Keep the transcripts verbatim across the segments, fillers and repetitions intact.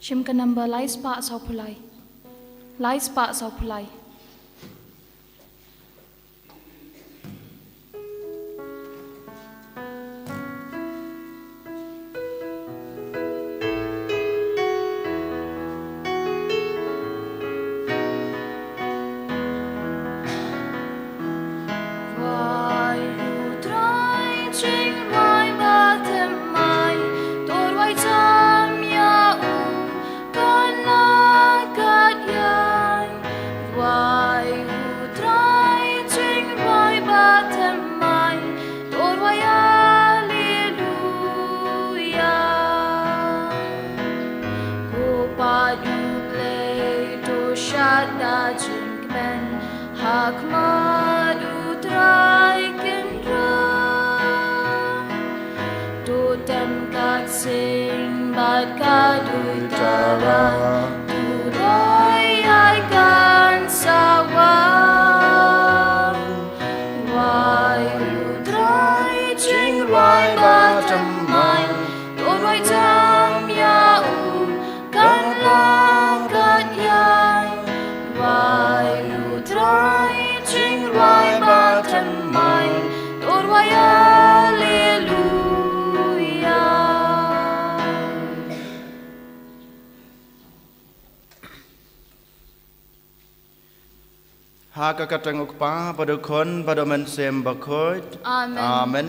Shim ka number lai spah sawphew lai. Lai spah sawphew lai. Wai u Trai jingwai ba thymmai, to rwai tam ïa u kan la kat ïai. Wai u Trai jingwai ba thymmai, to rwai Alleluia. Ko paid U Blei to shad da jingkmen, ha khmat U Trai Kynrad. To tem kat sing bad kat duitara, to roi ai kan sawa. Wai u Trai jingwai ba thymmai, to rwai tam ïa u kan la kat ïai. Wai u Trai jingwai ba thymmai, to rwai Alleluia. Ha ka kyrteng U Kpa bad U Khun bad U Mynsiem Bakhuid. Amen. Amen.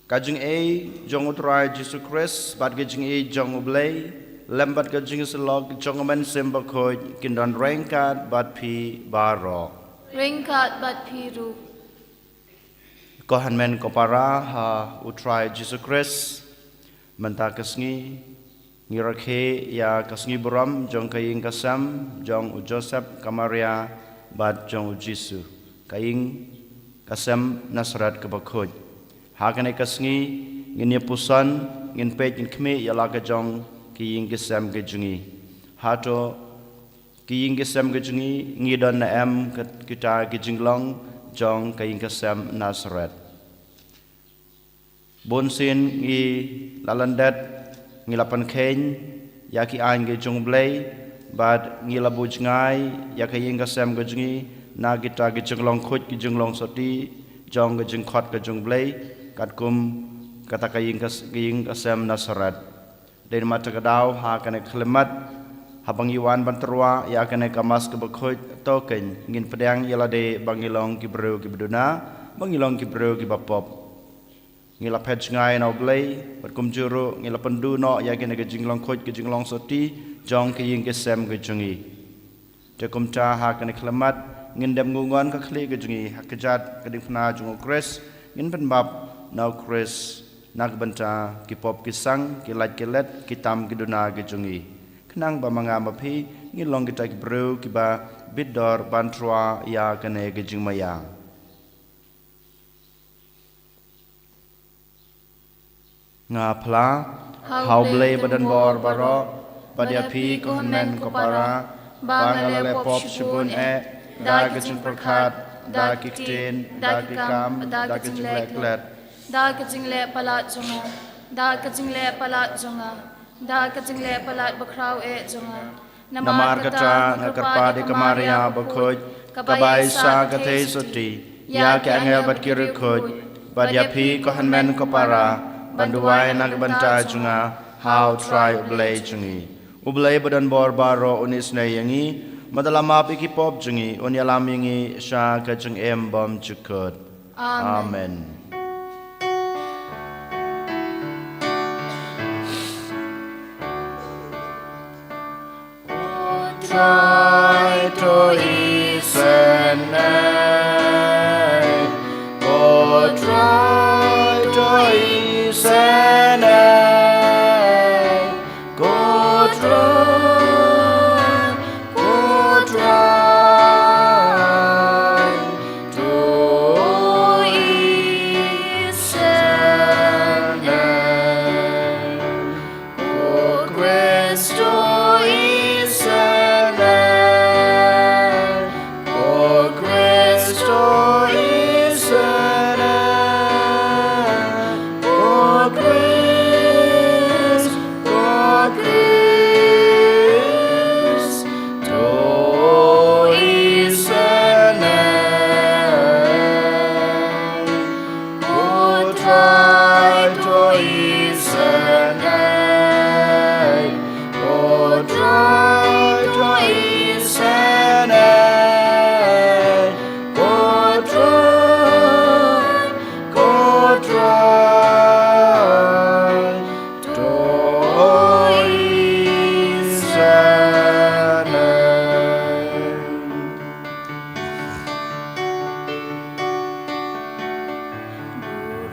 Ka jingïeit jong U Trai Jisu Khrist bad ka jingïeit jong U Blei lem bad ka jingïasyllok jong U Mynsiem Bakhuid kin don ryngkat bad phi baroh. Ryngkat bad phi ruh. Ko hynmen ko para ha U Trai Jisu Khrist, mynta ka sngi ngi rakhe ïa ka sngi burom jong ka ïing ka sem jong u Joseph, ka Maria bad jong u Jisu, ka ïing ka sem Nasareth kaba khuid. Ha kane ka sngi ngin ïa puson, ngin peit, ngin khmih ïa la ka jong ki ïing ki sem ki jong ngi. Hato ki ïing ki sem ki jong ngi ngi don ne em kita ki jinglong jong ka ïing ka sem Nasareth? Bun sien ngi la lyndet, ngi la pynkheiñ ïa ki aiñ ki jong U Blei bad ngi la buh jngai ïa ka ïing ka sem ka jong ngi na kita ki jinglong khuid ki jinglong soti jong ka jingkhot ka jong U Blei, katkum kata ka ïing ka, ka ïing ka sem Nasareth. Dei namar kata ka daw ha kane ka khyllipmat, haba ngi wan ban tyrwa ïa kane ka Mass kaba khuid, to kein ngin pdiang ïa lade ba ngi long ki briew kiba duna, ba ngi long ki briew kiba pop. Ngi la phet jngai na U Blei bad kumjuh ruh ngi la pynduh noh ïa kine ki jinglong khuid ki jinglong soti jong ki ïing ki sem ki jong ngi. Te kumta ha kane ka khyllipmat ngin dem nguh ngon ka khlieh ka jong ngi ha kjat ka diengphna jong U Khrist, ngin pynbap na U Khrist na ka bynta ki pop ki sang, ki lait ki let, ki tam ki duna ki jong ngi, khnang ba ma nga ma phi ngin long kita ki briew kiba bit dor ban tyrwa ïa kane ka jingmaïa. Nga phla ha U Blei badonbor baroh, bad ïa phi ko hynmen ko para, ba nga la leh pop shibun eh, da ka jingpyrkhat, da ki ktien, da ki kam, da ka jingleh klet, da ka jingleh palat jong nga, da ka jingleh palat jong nga, da ka jingleh palat bakhraw eh jong nga. Namar kata nga kyrpad ïa ka Maria bakhuid, kaba ai sa ka theisotti ïa ki angel bad ki riewkhuid, bad ïa phi ko hynmen ko para, ban duwai na ka bynta jong nga ha U Trai U Blei jong ngi. U Blei badonbor baroh un isynei ïa ngi, bad un ïalam ïa ki pop jong ngi, un ïalam ïa ngi sha ka jingim bymjukut. Amen. Amen. Ko Trai to isynei, ko Trai to isynei, ko Trai, ko Trai to isynei. Ko Khrist to isynei, ko Khrist Trai to isynei, ko Trai to isynei, ko Trai, ko Trai to isynei.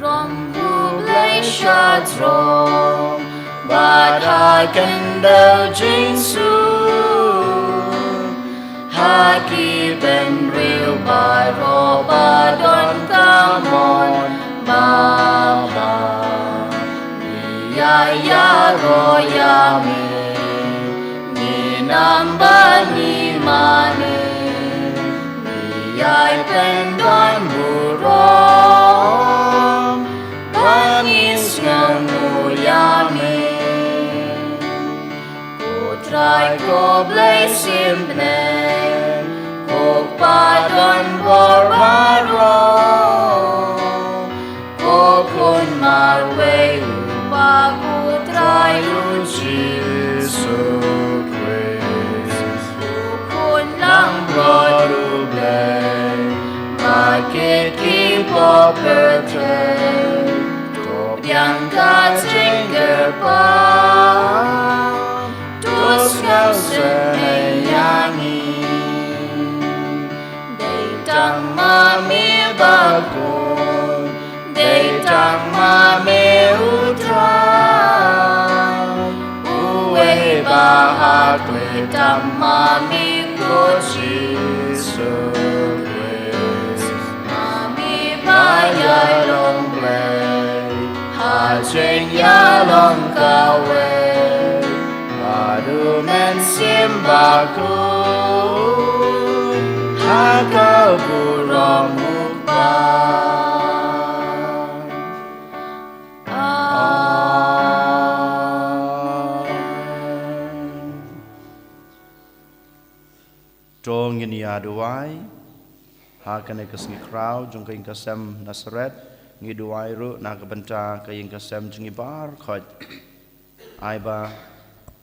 Burom u Blei sha throne, bad ha khyndew jingsuk, ha ki bynriew baroh ba don ka mon babha. Ngi ïa ïaroh ïa me, ngi nang bad ngi mane, ngi ïai pyndon burom, ba ngin sngewnguh ïa me. Ko Trai ko Blei symbai, ko Kpa don bor baroh, ko Khun marwei uba ko Trai u Jisu Khrist, ko Khun langbrot u Blei, ba kit ki poh pyrthei, to biang ka jingkyrpad, to sngewsynei ïa ngi. Dei tang ma me bakhuid, dei tang ma me u Trai, uwei ba haklet tam ma me ko Jisu Khrist. Ma me ba ïai long Blei ha jingïalong kawei, bad u Mynsiem Bakhuid ha ka burom u Kpa. Amen. To ngin ïa duwai ha kane ka sngi khraw jong ka ïing ka sem Nazareth, ngi duwai ruh na ka bynta ka ïing ka sem jong ngi baroh. Ai ba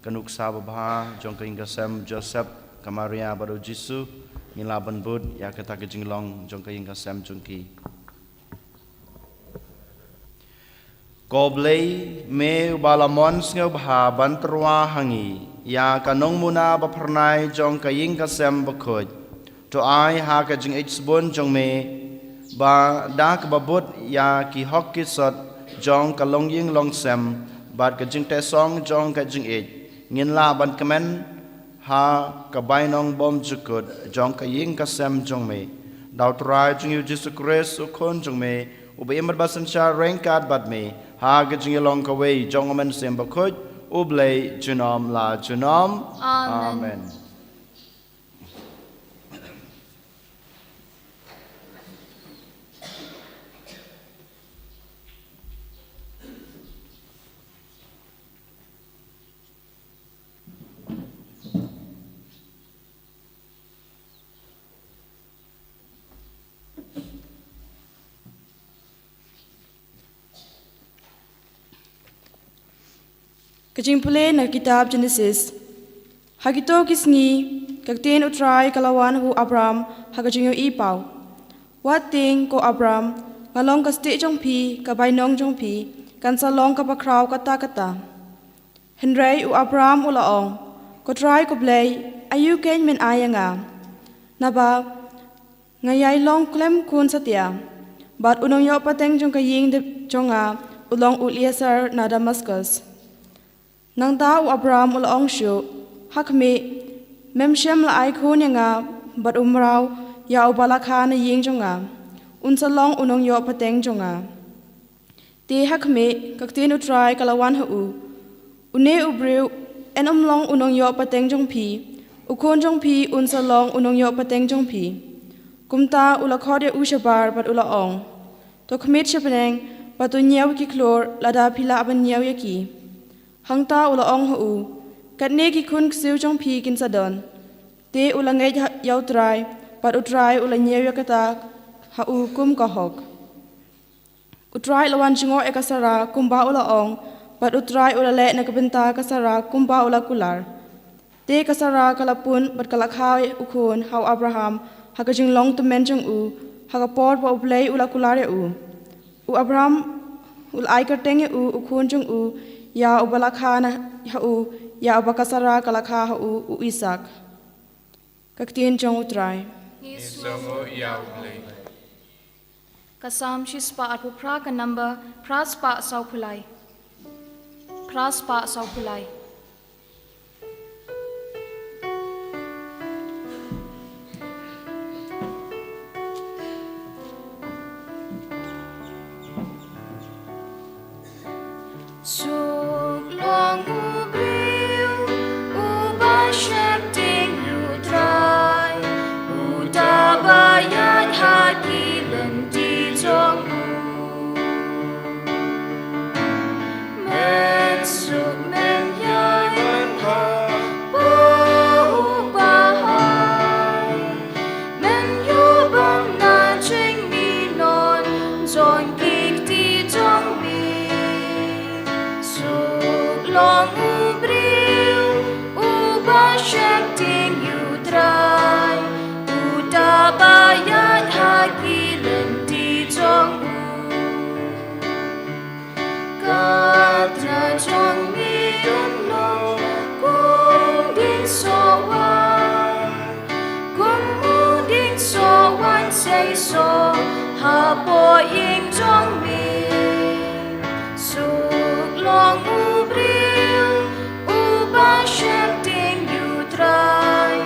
ka nuksa babha jong ka ïing ka sem Joseph, ka Maria bad u Jisu, ngin lah ban bud ïa kata ka jinglong jong ka ïing ka sem jong ki. Ko Blei, me uba la mon sngewbha ban tyrwa ha ngi ïa ka nongmuna ba phyrnai jong ka ïing ka sem bakhuid, to ai ha ka jingïeit sbun jong me ba da kaba bud ïa ki hok ki sot jong ka longïing longsem bad ka jingtehsong jong ka jingïeit, ngin lah ban kmen ha ka bainong bymjukut jong ka ïing ka sem jong me. Da u Trai jong ngi u Jisu Khrist u Khun jong me, uba im bad ba synshar ryngkat bad me ha ka jingïalong kawei jong u Mynsiem Bakhuid, U Blei junom la junom. Amen. Amen. Ka jingpule na ka kitab Genesis. Ha kito ki sngi, ka ktien U Trai ka la wan ha u Abram ha ka jingïohi paw. Wat tieng ko Abram, nga long ka stieh jong phi, ka bainong jong phi kan sa long kaba khraw katta katta. Hynrei u Abram u la ong, Ko Trai ko Blei, aïu keiñ men ai ïa nga? Naba nga ïai long khlem khun satia, bad u nongïoh pateng jong ka ïing jong nga u long u Eliezer na Damaskus. Nangta u Abram u la ong shuh, Ha khmih, mem shym la ai khun ïa nga bad u mraw ïa uba la kha na ïing jong nga, un sa long u nongïoh pateng jong nga. Te ha khmih, ka ktien U Trai ka la wan ha u, Une u briew yn ym long u nongïoh pateng jong phi, u khun jong phi un sa long u nongïoh pateng jong phi. Kumta u la khot ïa u shabar bad u la ong, To khmih sha bneng bad to ñiew ki khlur lada phi lah ban ñiew ïa ki. Hangta u la ong ha u, Katne ki khun ksiew jong phi kin sa don. Te u la ngeit ïa U Trai bad U Trai u la ñiew ïa kata ha u kum ka hok. U Trai u la wan jngoh ïa ka Sara kumba u la ong, bad u Trai u la leh na ka bynta ka Sara kumba u la kular. Te ka Sara ka la pun bad ka la kha u khun ha u Abraham ha ka jinglong tymmen jong u, ha ka por ba U Blei u la kular ïa u. U Abraham u la ai kyrteng ïa u, u khun jong u, ïa uba la kha na ha u, ïa uba ka Sara ka la kha ha u, u Isaak. Ka ktien jong u Trai. Ngi sngewnguh ïa U Blei. Ka Salm shispah arphew phra, ka number phra spah sawphew lai. Phra spah sawphew lai. Suk long u briew uba sheptieng ïa U Trai, uta ba ïaid ha ki lynti jong u. Men suk men ïaid hapoh u bahai, men ïoh bam na jingmih non jong ki kti jong me. Suk long u briew uba sheptieng ïa U Trai, uta ba ïaid ha ki lynti jong u. Ka tnat jong me kan long kum dieng soh waiñ, kum u dieng soh waiñ seisoh hapoh ïing jong me. Suk long u briew uba sheptieng ïa U Trai,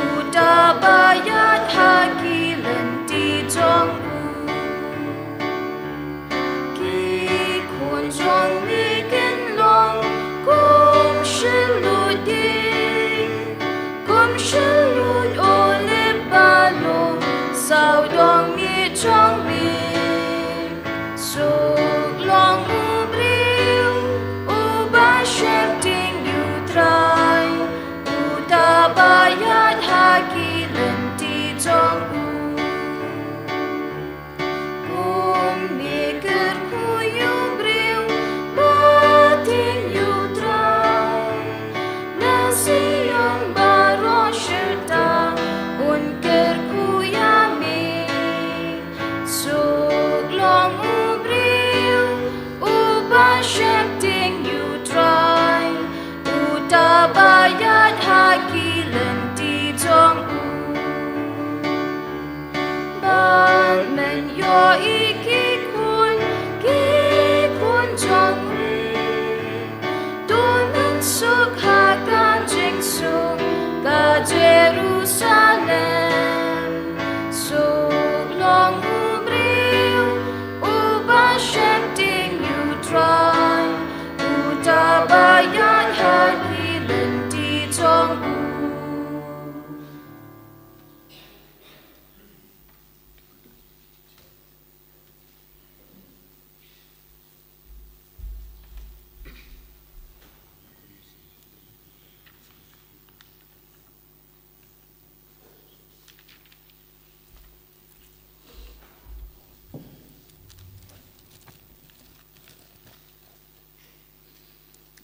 uta ba ïaid ha ki lynti jong u. Ki khun jong me kin long kum shynrut dieng, kum shynrut olib ba long sawdong miet jong me. Suk long u briew uba sheptieng ïa U Trai, uta ba ïaid ha ki lynti jong u. Kum me kyrkhu ïa u briew ba tieng ïa U Trai, na Zion baroh shata un kyrkhu ïa me. Suk long u briew uba sheptieng ïa U Trai, uta ba ïaid ha ki lynti jong u. Bad men ïohi ki khun, ki khun jong me. To men suk ha ka jingsuk ka Jerusalem. Suk long u briew uba sheptieng ïa U Trai, uta ba ïaid ha ki lynti jong u.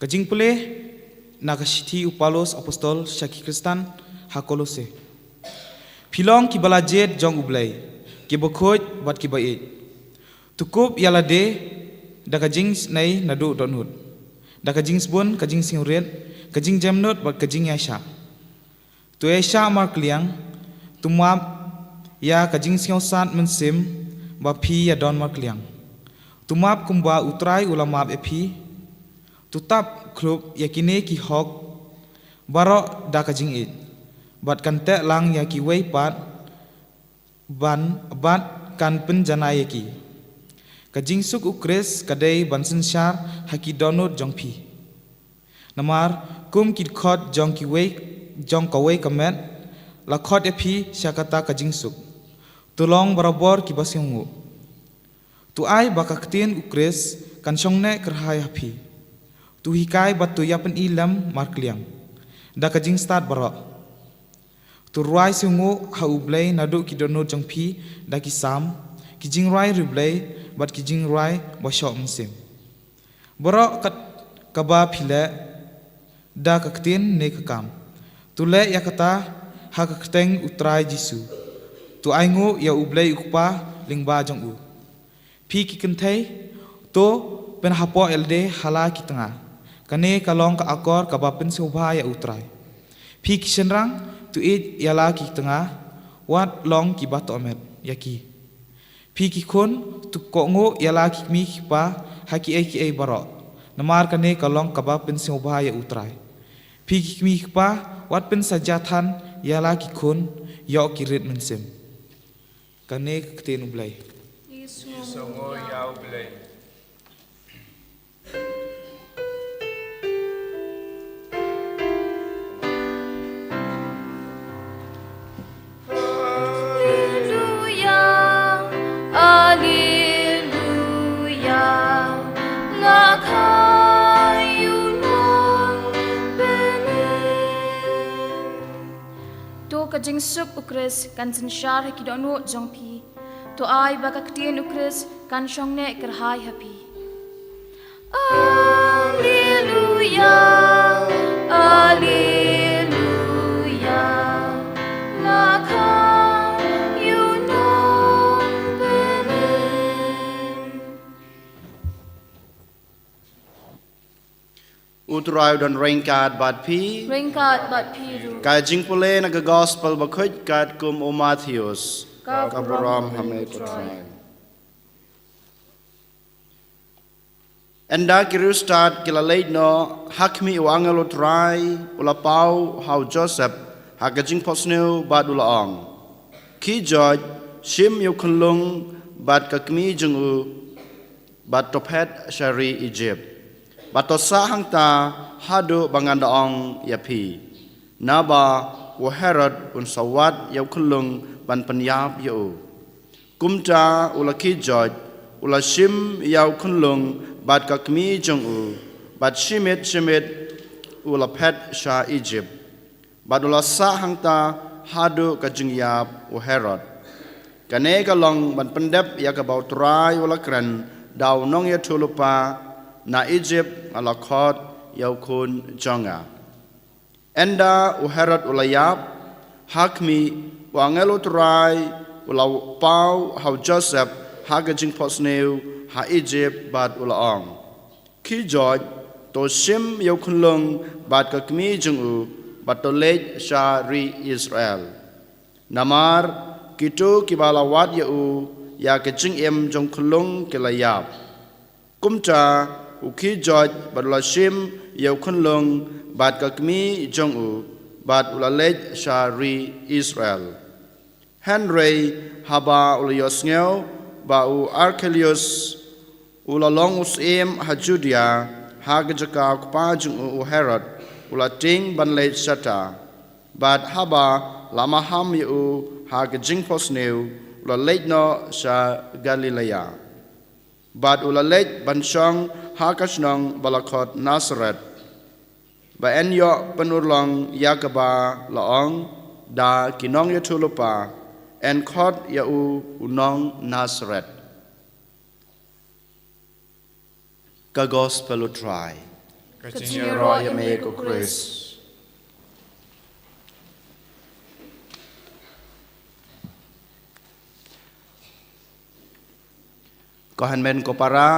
Ka jingpule na ka shithi u Paulus apostol sha ki Khristan ha Kolose. Phi long kiba la jied jong U Blei, kiba khuid bad kiba ïeit. To kup ïa lade da ka jingisynei naduh dohnud, da ka jingsbun, ka jingsngewrit, ka jingjemnud bad ka jingïaishah. To ïaishah markylliang, to map ïa ka jingsngewsad mynsiem ba phi ïa don markylliang. To map kumba U Trai u la map ïa phi. To tap khlup ïa kine ki hok baroh da ka jingïeit, bad kan teh lang ïa kiwei pat ban, bad kan pynjanai ïa ki. Ka jingsuk U Khrist ka dei ban synshar ha ki dohnud jong phi. Namar kum ki dkhot jong kiwei, jong kawei ka met la khot ïa phi sha kata ka jingsuk, to long barabor kiba sngewnguh. To ai ba ka ktien U Khrist kan shong neh kyrhai ha phi. To hikai bad to ïapyni lem markylliang da ka jingstad baroh. To rwai sngewnguh ha U Blei naduh ki dohnud jong phi da ki salm, ki jingrwai riewblei bad ki jingrwai ba shoh mynsiem. Baroh kat kaba phi leh da ka ktien ne ka kam, to leh ïa kata ha ka kyrteng U Trai Jisu. To ainguh ïa U Blei U Kpa lyngba jong u. Phi ki kynthei, to pynhapoh ïa lade ha la ki tnga. Kane ka long ka akor kaba pynsngewbha ïa U Trai. Phi ki shynrang, to ïeit ïa la ki tnga, wat long kiba tohmet ïa ki. Phi ki khun, to kohnguh ïa la ki kmie ki kpa ha kiei kiei baroh. Namar kane ka long kaba pynsngewbha ïa U Trai. Phi ki kmie ki kpa, wat pynsajahtan ïa la ki khun, ïoh ki rit mynsiem. Kane ka ktien U Blei. Ïa U Blei. Alleluia, alleluia, la kha ïa u nongpynim. To ka jingsuk U Khrist kan synshar ha ki dohnud jong phi. To ai ba ka ktien U Khrist kan shong neh kyrhai ha phi. Alleluia, alleluia, la kha ïa u nongpynim. U Trai u don ryngkat bad phi. Ryngkat bad phi ruh. Ka jingpule na ka Gospel Bakhuid katkum u Mathaios. Ka burom ha me ko Trai. Ynda ki riewstad ki la leit noh, ha khmih, u angel u Trai u la paw ha u Joseph ha ka jingphohsniew bad u la ong: Khie joit, shim ïa u khunlung bad ka kmie jong u, bad to phet sha ri Ijipt, bad to sah hangta haduh ba ngan da ong ïa phi, naba u Herod un sa wad ïa u khunlung ban pynïap ïa u. Kumta u la khie joit, u la shim ïa u khunlung bad ka kmie jong u, bad shi miet shi miet u la phet sha Ijipt, bad u la sah hangta haduh ka jingïap u Herod. Kane ka long ban pyndep ïa kaba u Trai u la kren da u nongïathuhlypa: Na Ijipt nga la khot ïa u khun jong nga. Ynda u Herod u la ïap, ha khmih, u angel u Trai u la paw ha u Joseph ha ka jingphohsniew ha Ijipt bad u la ong: Khie joit, to shim ïa u khunlung bad ka kmie jong u, bad to leit sha ri Israel. Namar kito kiba la wad ïa u ïa ka jingim jong u khunlung ki la ïap. Kumta u khie joit bad u la shim ïa u khunlung bad ka kmie jong u, bad u la leit sha ri Israel. Hynrei haba u la ïohsngew ba u Arkelaus u la long u syiem ha Judia, ha ka jaka u kpa jong u, u Herod, u la tieng ban leit shata. Bad haba la maham ïa u ha ka jingphohsniew, u la leit noh sha Galilea. Bad u la leit ban shong ha ka shnong ba la khot Nasaret, ba yn ïoh pynurlong ïa kaba la ong da ki nongïathuhlypa: Yn khot ïa u u nong Nasaret. Ka Gospel u Trai. Ka jingïaroh ïa me ko Khrist. Ko hynmen ko para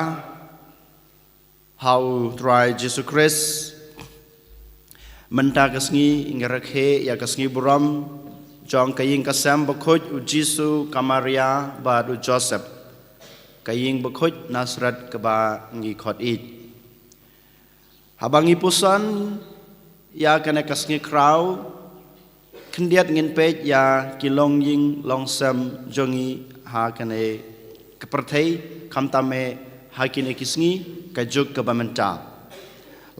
ha u Trai Jisu Khrist, mynta ka sngi ngi rakhe ïa ka sngi burom jong ka ïing ka sem bakhuid u Jisu, ka Maria bad u Joseph, ka ïing bakhuid Nasaret kaba ngi khot ïeit. Haba ngi puson ïa kane ka sngi khraw, khyndiat ngin peit ïa ki longïing longsem jong ngi ha kane ka pyrthei, khamtam eh ha kine ki sngi, ka juk kaba mynta.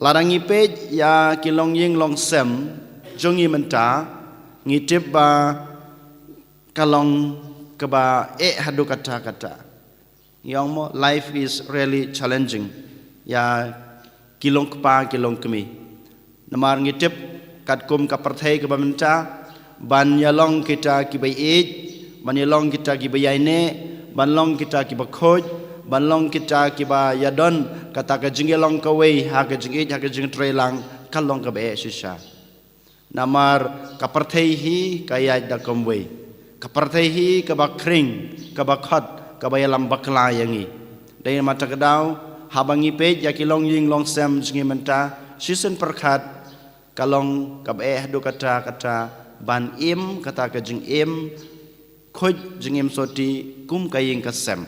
Lada ngi peit ïa ki longïing longsem jong ngi mynta, ngi tip ba ka long kaba eh haduh katta katta. Ngi ong mo, life is really challenging. Ïa ki longkpa ki longkmie. Namar ngi tip katkum ka pyrthei kaba mynta, ban ïalong kita kiba ïeit, ban ïalong kita kiba ïaineh, ban long kita kiba khuid, ban long kita kiba ïadon kata ka jingïalong kawei ha ka jingïeit, ha ka jingtreilang, ka long kaba eh shisha. Namar ka pyrthei hi ka ïaid da kumwei. Ka pyrthei hi kaba khring, kaba khot, kaba ïalam bakla ïa ngi. Dei namar kata ka daw, haba ngi peit ïa ki longïing longsem jong ngi mynta, shisien pyrkhat, ka long kaba eh haduh katta katta ban im kata ka jingim khuid, jingim sotti kum ka ïing ka sem.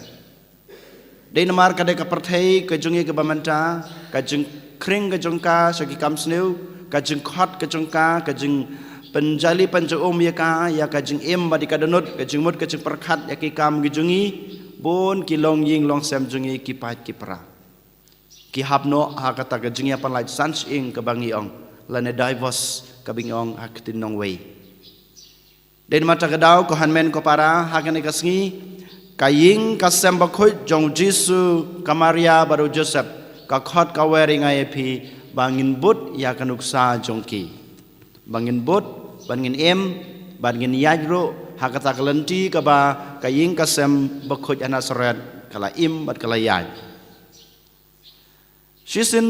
Dei namar ka dei ka pyrthei ka jong ngi kaba mynta, ka jingkhring ka jong ka sha ki kam sniew, ka jingkhot ka jong ka, ka jingpynjali pynjaum ïa ka, ïa ka jingim bad ïa ka dohnud, ka jingmut ka jingpyrkhat ïa ki kam ki jong ngi, bun ki longïing longsem jong ngi ki pait ki pra. Ki hap noh ha kata ka jingïapynlait san shyieng kaba ngi ong, lane divorce kaba ngi ong ha ka ktien nongwei. Dei namar kata ka daw, ko hynmen ko para, ha kane ka sngi, ka ïing ka sem bakhuid jong u Jisu, ka Maria bad u Joseph, ka khot ka wer ïa nga ïa phi, ba ngin bud ïa ka nuksa jong ki. Ba ngin bud, ba ngin im, ba ngin ïaid ruh ha kata ka lynti kaba ka ïing ka sem bakhuid ha Nasareth ka la im bad ka la ïaid. Shisien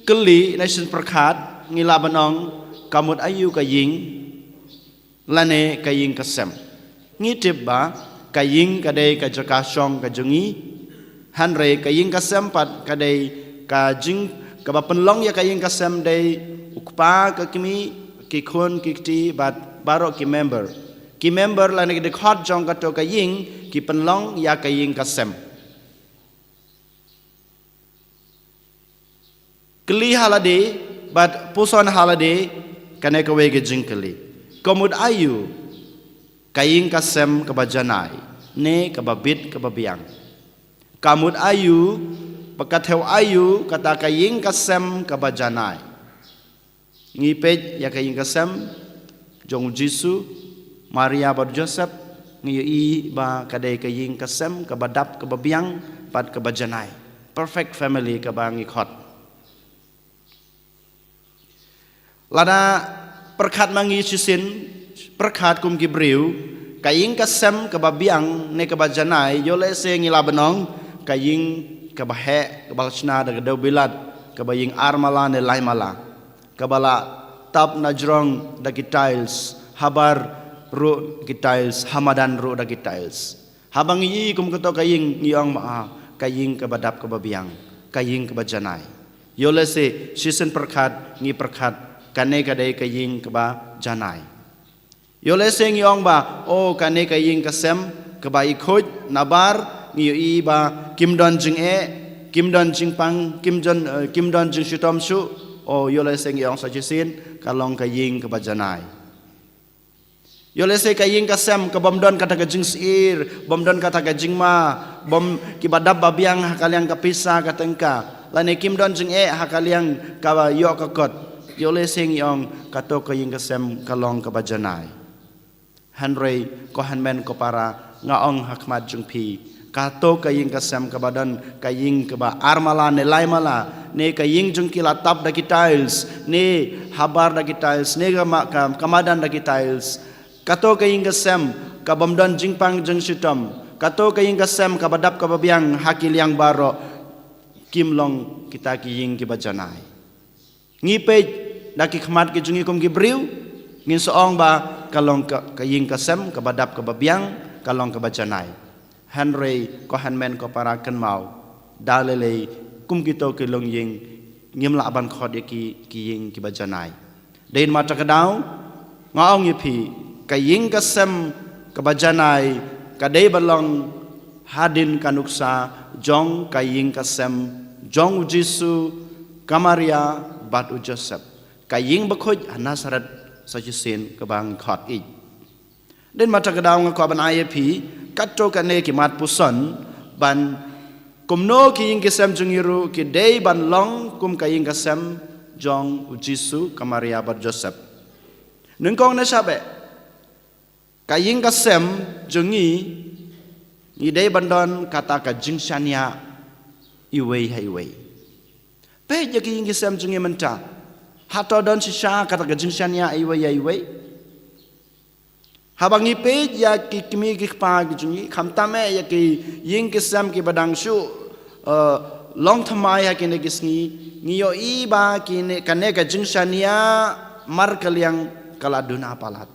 kylli ne shisien pyrkhat, ngi lah ban ong, ka mut aïu ka ïing, lane ka ïing ka sem. Ngi tip ba ka ïing ka dei ka jaka shong ka jong ngi, hynrei ka ïing ka sem pat ka dei ka jing, kaba pynlong ïa ka ïing ka sem dei u kpa, ka kmie, ki khun ki kti bad baroh ki member. Ki member lane ki dkhot jong kato ka ïing ki pynlong ïa ka ïing ka sem. Kylli ha lade, bad puson ha lade, kane kawei ka jingkylli. Ka mut aïu ka ïing ka sem kaba janai, ne kaba bit kaba biang? Ka mut aïu, ba ka thew aïu kata ka ïing ka sem kaba janai? Ngi peit ïa ka ïing ka sem jong u Jisu, Maria bad Joseph, ngi ïohi ba ka dei ka ïing ka sem kaba dap kaba biang bad kaba janai. Perfect family kaba ngi khot. Lada pyrkhat ma ngi shisien, pyrkhat kum ki briew, ka ïing ka sem kaba biang ne kaba janai, ïoh lehse ngi lah ban ong, ka ïing kaba heh, kaba la shna da ka dewbilat, kaba ïing ar mala ne lai mala. Kaba la tap na jrong da ki tiles, habar ruh ki tiles, ha madan ruh da ki tiles. Haba ngi ïohi kum kato ka ïing ngi ong ma, ah, ka ïing kaba dap kaba biang, ka ïing kaba janai. Ïoh lehse shisien pyrkhat ngi pyrkhat kane ka dei ka ïing kaba janai. Ïoh lehse ngi ong ba, oh, kane ka ïing ka sem kaba i khuid, nabar ngi ïohi ba kim don jingeh, kim don jingpang, kim don, eh, kim don jingshitom shuh. Oh, ïoh lehse ngi ong sa shisien ka long ka ïing kaba janai. Ïoh lehse ka ïing ka sem ka bym don kata ka jingsyier, bym don kata ka jingma, bym, kiba dap ba biang ha ka liang ka pisa ka tyngka, lane kim don jingeh ha ka liang kaba ïoh ka kot. Ïoh lehse ngi ong kato ka ïing ka sem ka long kaba janai. Hynrei ko hynmen ko para, nga ong ha khmat jong phi, kato ka ïing ka sem kaba don ka ïing kaba ar mala ne lai mala, ne ka ïing jong ki la tap da ki tiles, ne habar da ki tiles, ne ka ma-, ka, ka madan da ki tiles. Kato ka ïing ka sem ka bym don jingpang jingshitom, kato ka ïing ka sem kaba dap kaba biang ha ki liang baroh, kim long kita ki ïing kiba janai. Ngi peit da ki khmat ki jong ngi kum ki briew, ngin sa ong ba ka long ka, ka ïing ka sem kaba dap kaba biang, ka long kaba janai. Hynrei ko hynmen ko para, kynmaw, da lei lei kum kito ki longïing ngim lah ban khot ïa ki, ki ïing kiba janai. Dei namar kata ka daw, nga ong ïa phi, ka ïing ka sem kaba janai ka dei ban long hadien ka nuksa jong ka ïing ka sem jong u Jisu, ka Maria bad u Joseph. Ka ïing bakhuid ha Nasareth sa shisien kaba ngi khot ïeit. Dei namar kata ka daw nga kwah ban ai ïa phi katto katne ki mat puson ban kumno ki ïing ki sem jong ngi ruh ki dei ban long kum ka ïing ka sem jong u Jisu, ka Maria bad Joseph. Nyngkong ne sha beh, ka ïing ka sem jong ngi, ngi dei ban don kata ka jingshaniah iwei ha iwei. Peit ïa ki ïing ki sem jong ngi mynta. Hato don shisha kata ka jingshaniah iwei ha iwei? Haba ngi peit ïa ki kmie ki kpa ki jong ngi, khamtam eh ïa ki ïing ki sem kiba dang shu, eh, long thymmai ha kine ki sngi, ngi ïohi ba kine, kane ka jingshaniah markylliang ka la duna palat.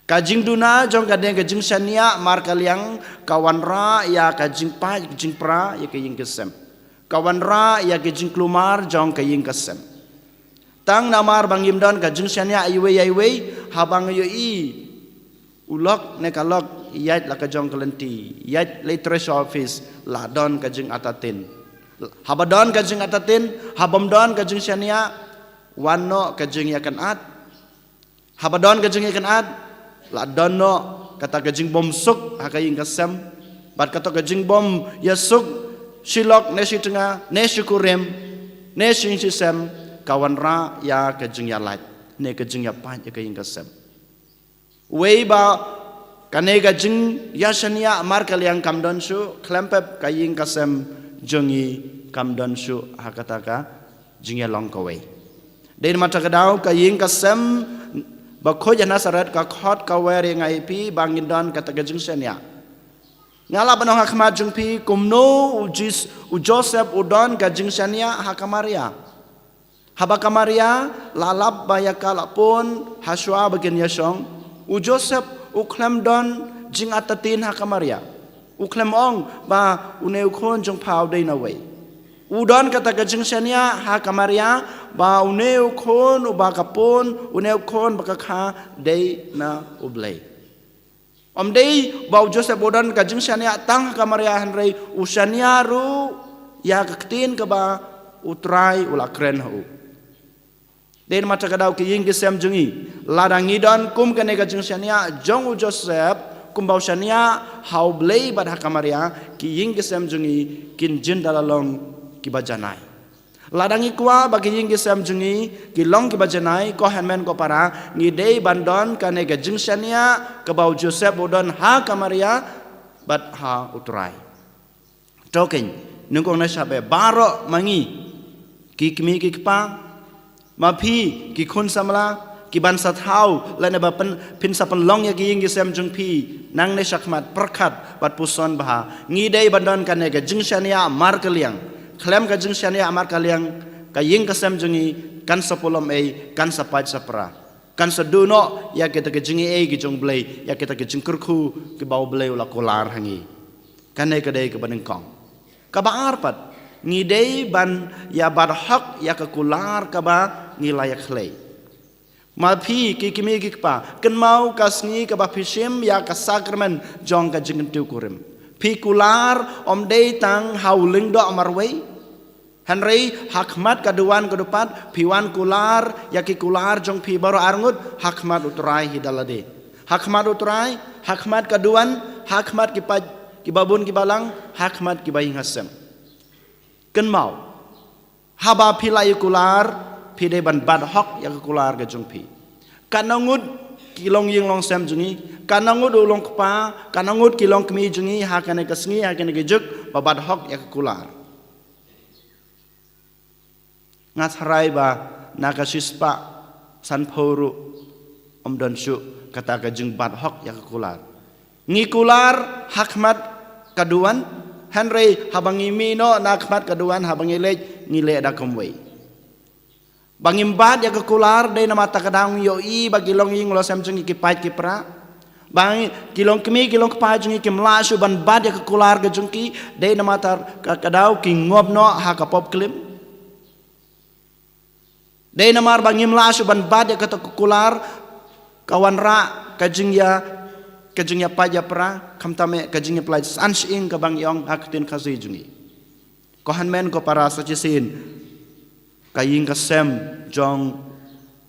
Ka jingduna jong kane ka jingshaniah markylliang ka wanrah ïa ka jingpait jingpra ïa ka ïing ka sem. Ka wanrah ïa ka jingkulmar jong ka ïing ka sem. Tang namar ba ngim don ka jingshaniah iwei ïa iwei, haba ngi ïohi u lok ne ka lok ïaid la ka jong ka lynti, ïaid literature office, la don ka jingartatien. Haba don ka jingartatien, haba ym don ka jingshaniah, wan noh ka jingïakynad. Haba don ka jingïakynad, la don noh kata ka jingbym suk ha ka ïing ka sem, bad kata ka jingbym ïasuk shi lok ne shi tnga ne shi kurim ne shi ïing shi sem, ka wanrah ïa ka jingïalait ne ka jingïapait ïa ka ïing ka sem. Wei ba kane ka jingïashaniah markylliang kam don shuh, khlem pep ka ïing ka sem jong ngi kam don shuh ha kata ka jingïalong kawei. Dei namar kata ka daw ka ïing ka sem ba khuid ha Nasaret ka khot ka wer ïa nga ïa phi ba ngin don kata ka jingshaniah. Nga lah ban ong ha khmat jong phi kumno u Jis-, u Joseph u don ka jingshaniah ha ka Maria. Haba ka Maria la lap ba ïa ka la pun ha shuwa ba kin ïashong, u Joseph u khlem don jingartatien ha ka Maria. U khlem ong ba une u khun jong pha u dei na wei. U don kata ka jingshaniah ha ka Maria ba une u khun uba ka pun, une u khun ba ka kha dei na U Blei. Ym dei ba u Joseph u don ka jingshaniah tang ha ka Maria, hynrei u shaniah ruh ïa ka ktien kaba U Trai u la kren ha u. Dei namar kata ka daw ki ïing ki sem jong ngi, lada ngi don kum kane ka jingshaniah jong u Joseph, kumba u shaniah ha U Blei bad ha ka Maria, ki ïing ki sem jong ngi kin jin da la long kiba janai. Lada ngi kwah ba ki ïing ki sem jong ngi ki long kiba janai, ko hynmen ko para, ngi dei ban don kane ka jingshaniah kaba u Joseph u don ha ka Maria bad ha U Trai. To keiñ, nyngkong nyngshap eh baroh ma ngi, ki kmie ki kpa, ma phi ki khun samla, ki ban sa thaw lane ba pyn-, phin sa pynlong ïa ki ïing ki sem jong phi, nangne shakhmat pyrkhat bad puson bha. Ngi dei ban don kane ka jingshaniah markylliang. Khlem ka jingshaniah markylliang, ka ïing ka sem jong ngi kan sa pulom ei, kan sa pait sa pra. Kan sa duh noh ïa kita ki jingaiei ki jong U Blei, ïa kita ki jingkyrkhu kiba U Blei u la kular ha ngi. Kane ka dei kaba nyngkong. Kaba ar pat, ngi dei ban ïa bat hok ïa ka kular kaba ngi la ïakhlei. Ma phi ki kmie ki kpa, kynmaw ka sngi kaba phi shim ïa ka sakramen jong ka jingkyntiew kurim. Phi kular ym dei tang ha u lyngdoh marwei, hynrei ha khmat ka duwan ka dupat phi wan kular ïa ki kular jong phi baroh arngut ha khmat U Trai hi da lade. Ha khmat U Trai, ha khmat ka duwan, ha khmat ki pait kiba bun kiba lang, ha khmat kiba ïing ha sem. Kynmaw, haba phi la ïa kular, phi dei ban bat hok ïa ka kular ka jong phi. Katno ngut ki longïing longsem jong ngi, katno ngut u longkpa, katno ngut ki longkmie jong ngi ha kane ka sngi, ha kane ka juk, ba bat hok ïa ka kular. Nga tharai ba na ka shispah sanphew ruh ym don shuh kata ka jingbat hok ïa ka kular. Ngi kular ha khmat ka duwan, hynrei haba ngi mih noh na khmat ka duwan, haba ngi leit, ngi leh da kumwei. Ba ngim bat ïa ka kular dei namar kata ka daw ngi ïohi ba ki longïing longsem jong ngi ki pait ki pra. Ba ngi, ki longkmie ki longkpa jong ngi kim lah shuh ban bat ïa ka kular ka jong ki, dei namar kata ka daw ki ngop noh ha ka pop klim. Dei namar ba ngim lah shuh ban bat ïa kata ka kular, ka wanrah ka jingïa, ka jingïapait ïapra, khamtam eh ka jingïapyllait san shyieng kaba ngi ong ha ka ktien Khasi jong ngi. Ko hynmen ko para, sa shisien ka ïing ka sem jong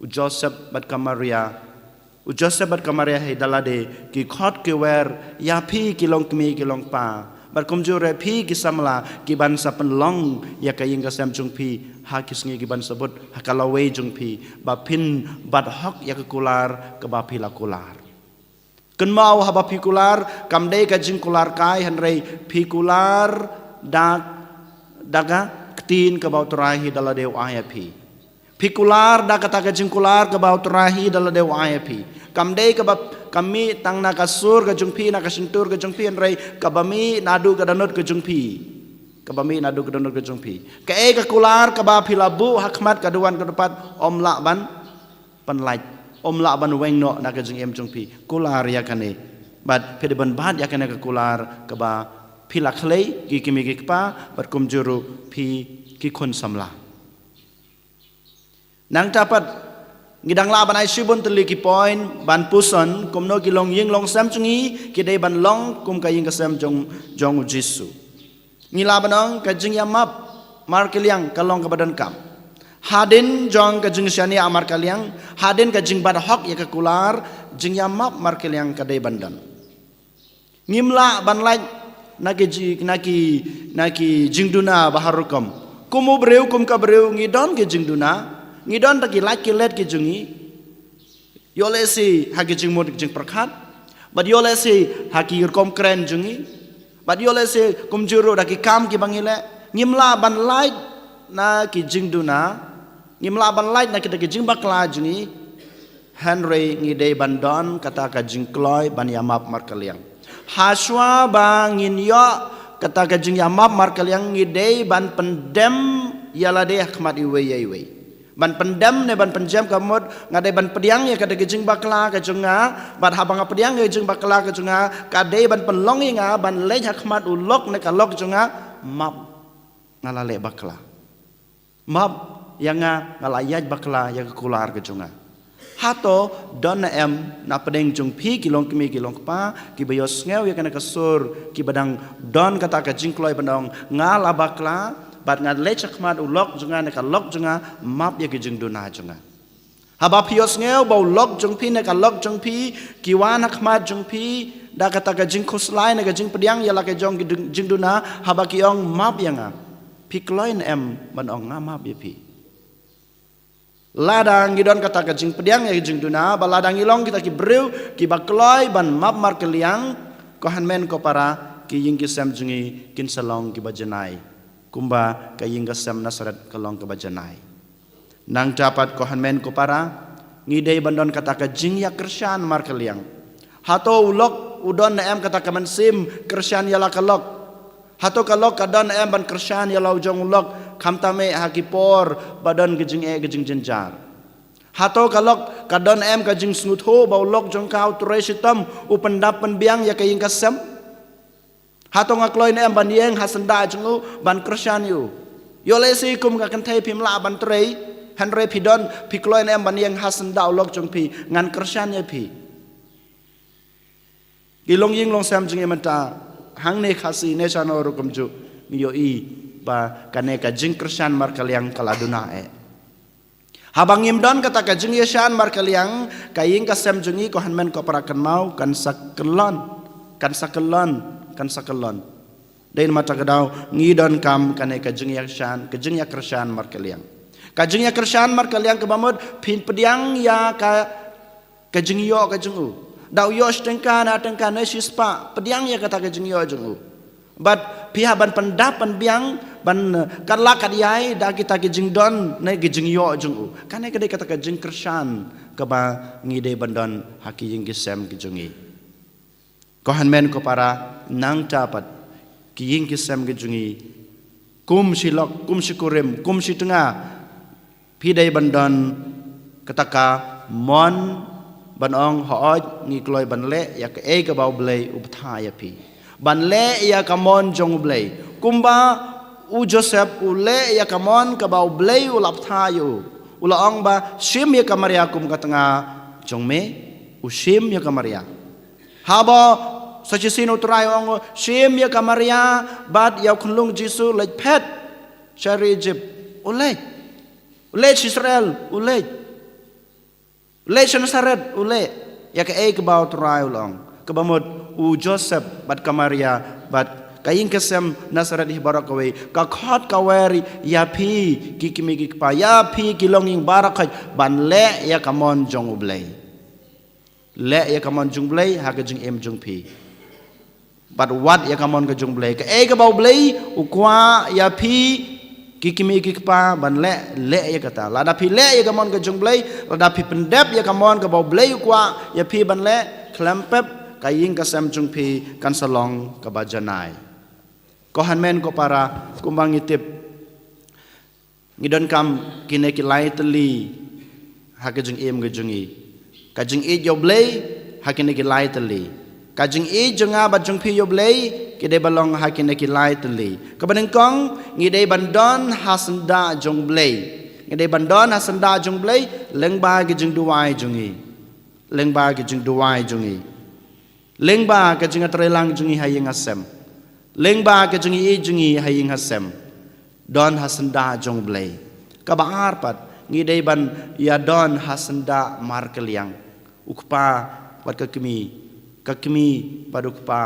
u Joseph bad ka Maria. U Joseph bad ka Maria hi da lade ki khot ki wer ïa phi ki longkmie ki longkpa, bad kumjuh ruh phi ki samla, ki ban sa pynlong ïa ka ïing ka sem jong phi ha ki sngi ki ban sa bud, ha ka lawei jong phi, ba phin bat hok ïa ka kular kaba phi la kular. Kynmaw, haba phi kular, kam dei ka jingkular kai, hynrei phi kular da, da ka ktien kaba U Trai hi da lade u ai ïa phi. Phi kular da kata ka jingkular kaba u Trai hi da lade u ai ïa phi. Kam dei kaba ka mih tang na ka sur ka jong phi, na ka shyntur ka jong phi, hynrei kaba mih naduh ka dohnud ka jong phi. Kaba mih naduh ka dohnud ka jong phi. Kaei ka kular kaba phi la buh ha khmat ka duwan ka dupat, ym lah ban pynlait, ym lah ban weng noh na ka jingim jong phi. Kular ïa kane. Bad phi dei ban bat ïa kane ka kular kaba phi la khlei, ki kmie ki kpa, bad kumjuh ruh phi ki khun samla. Nangta pat, ngi dang lah ban ai shibun tylli ki point ban puson kumno ki longïing longsem jong ngi ki dei ban long kum ka ïing ka sem jong, jong u Jisu. Ngi lah ban ong ka jingïamap markylliang ka long kaba donkam. Hadien jong ka jingshaniah markylliang, hadien ka jingbat hok ïa ka kular, jingïamap markylliang ka dei ban don. Ngim lah ban lait na ki ji-, na ki, na ki jingduna ba har rukom. Kum u briew, kum ka briew, ngi don ki jingduna, ngi don da ki lait ki let ki jong ngi. Ïoh lehse ha ki jingmut jingpyrkhat, bad ïoh lehse ha ki rukom kren jong ngi, bad ïoh lehse kumjuh ruh da ki kam kiba ngi leh. Ngim lah ban lait na ki jingduna, ngim lah ban lait na kita ki jingbakla jong ngi. Hynrei ngi dei ban don kata ka jingkloi ban ïamap markylliang. Hashwa ba ngin ïoh kata ka jingïamap markylliang, ngi dei ban pyndem ïa lade ha khmat iwei ïa iwei. Ban pyndem ne ban pynjem ka mut, nga dei ban pdiang ïa kata ka jingbakla ka jong nga, bad haba nga pdiang ïa ka jingbakla ka jong nga, ka dei ban pynlong ïa nga ban leit ha khmat u lok ne ka lok jong nga, map, nga la leh bakla. Map ïa nga, nga la ïaid bakla ïa ka kular ka jong nga. Hato don ne em na pdeng jong phi ki longkmie ki longkpa kiba ïohsngew ïa kane ka sur, kiba dang don kata ka jingkloi ban ong, nga la bakla, bad nga leit shakhmat u lok jong nga ne ka lok jong nga, map ïa ki jingduna jong nga. Haba phi ïohsngew ba u lok jong phi ne ka lok jong phi ki wan ha khmat jong phi da kata ka jingkhuslai ne ka jingpdiang ïa la ka jong ki dung-, jingduna, haba ki ong map ïa nga, phi kloi ne em ban ong nga map ïa phi? Lada ngi don kata ka jingpdiang ïa ka jingduna, bad lada ngi long kita ki briew kiba kloi ban map markylliang, ko hynmen ko para, ki ïing ki sem jong ngi kin sa long kiba janai, kumba ka ïing ka sem Nasaret ka long kaba janai. Nangta pat ko hynmen ko para, ngi dei ban don kata ka jingïakyrshan markylliang. Hato u lok u don ne em kata ka mynsiem kyrshan ïa la ka lok? Hato ka lok ka don ne em ban kyrshan ïa la u jong u lok, khamtam eh ha ki por ba don ka jingeh ka jingjynjar? Hato ka lok ka don ne em ka jingsngewthuh ba u lok jong ka u trei shitom, u pyndap pynbiang ïa ka ïing ka sem? Hato nga kloi ne em ban ïeng ha syndah jong u ban kyrshan ïa u? Ïoh lehse kum ka kynthei phim lah ban trei, hynrei phi don, phi kloi ne em ban ïeng ha syndah u lok jong phi, ngan kyrshan ïa phi? Ki longïing longsem jong ngi mynta, hangne Khasi ne shano ruh kumjuh, ngi ïohi ba kane ka jingkyrshan markylliang ka la duna eh. Haba ngim don kata ka jingïashan markylliang, ka ïing ka sem jong ngi ko hynmen ko para kynmaw, kan sa kyllon, kan sa kyllon, kan sa kyllon. Dei namar kata ka daw ngi donkam kane ka jingïashan, ka jingïakyrshan markylliang. Ka jingïakyrshan markylliang kaba mut phin pdiang ïa ka, ka jingïoh ka jong u. Da u ïoh shi tyngka, na tyngka ne shi spah, pdiang ïa kata ka jingïoh jong u. Bad phi hap ban pyndap pynbiang, ban, eh, katla katïai da kita ki jingdon ne ki jingïoh jong u. Kane ka dei kata ka jingkyrshan kaba ngi dei ban don ha ki ïing ki sem ki jong ngi. Ko hynmen ko para, nangta pat ki ïing ki sem ki jong ngi, kum shi lok, kum shi kurim, kum shi tnga, phi dei ban don kata ka mon ban ong, hooid, ngi kloi ban leh ïa kaei kaba U Blei u bthah ïa phi. Ban leh ïa ka mon jong U Blei. Kumba u Joseph u leh ïa ka mon kaba U Blei u la bthah ïa u. U la ong ba, shim ïa ka Maria kum ka tnga jong me, u shim ïa ka Maria. Haba sa shisien U Trai u ong, shim ïa ka Maria bad ïa u khunlung Jisu leit phet sha ri Egypt, u leit. U leit sha Israel, u leit. U leit sha Nasaret, u leit. Ïa kaei kaba U Trai u la ong. Kaba mut u Joseph bad ka Maria bad ka ïing ka sem Nasaret hi baroh kawei ka khot ka wer ïa phi ki kmie ki kpa, ïa phi ki longïing baroh khoit, ban leh ïa ka mon jong U Blei. Leh ïa ka mon jong U Blei ha ka jingim jong phi. Bad wad ïa ka mon ka jong U Blei. Kaei kaba U Blei u kwah ïa phi, Ki kmie ki kpa ban leh, leh ïa kata. Lada phi leh ïa ka mon ka jong U Blei, lada phi pyndep ïa ka mon kaba U Blei u kwah ïa phi ban leh, khlem pep ka ïing ka sem jong phi kan sa long kaba janai. Ko hynmen ko para, kumba ngi tip, ngi donkam kine ki lai tylli ha ka jingim ka jong ngi. Ka jingïeit ïa U Blei ha kine ki lai tylli. Ka jingïeit jong nga bad jong phi ïa U Blei ki dei ban long ha kine ki lai tylli. Kaba nyngkong, ngi dei ban don ha syndah jong U Blei. Ngi dei ban don ha syndah jong U Blei lyngba ki jingduwai jong ngi. Lyngba ki jingduwai jong ngi. Lyngba ka jingïatreilang jong ngi ha ïing ha sem. Lyngba ka jingïeit jong ngi ha ïing ha sem. Don ha syndah jong U Blei. Kaba ar pat, ngi dei ban ïa don ha syndah markylliang. U kpa bad ka kmie, ka kmie bad u kpa,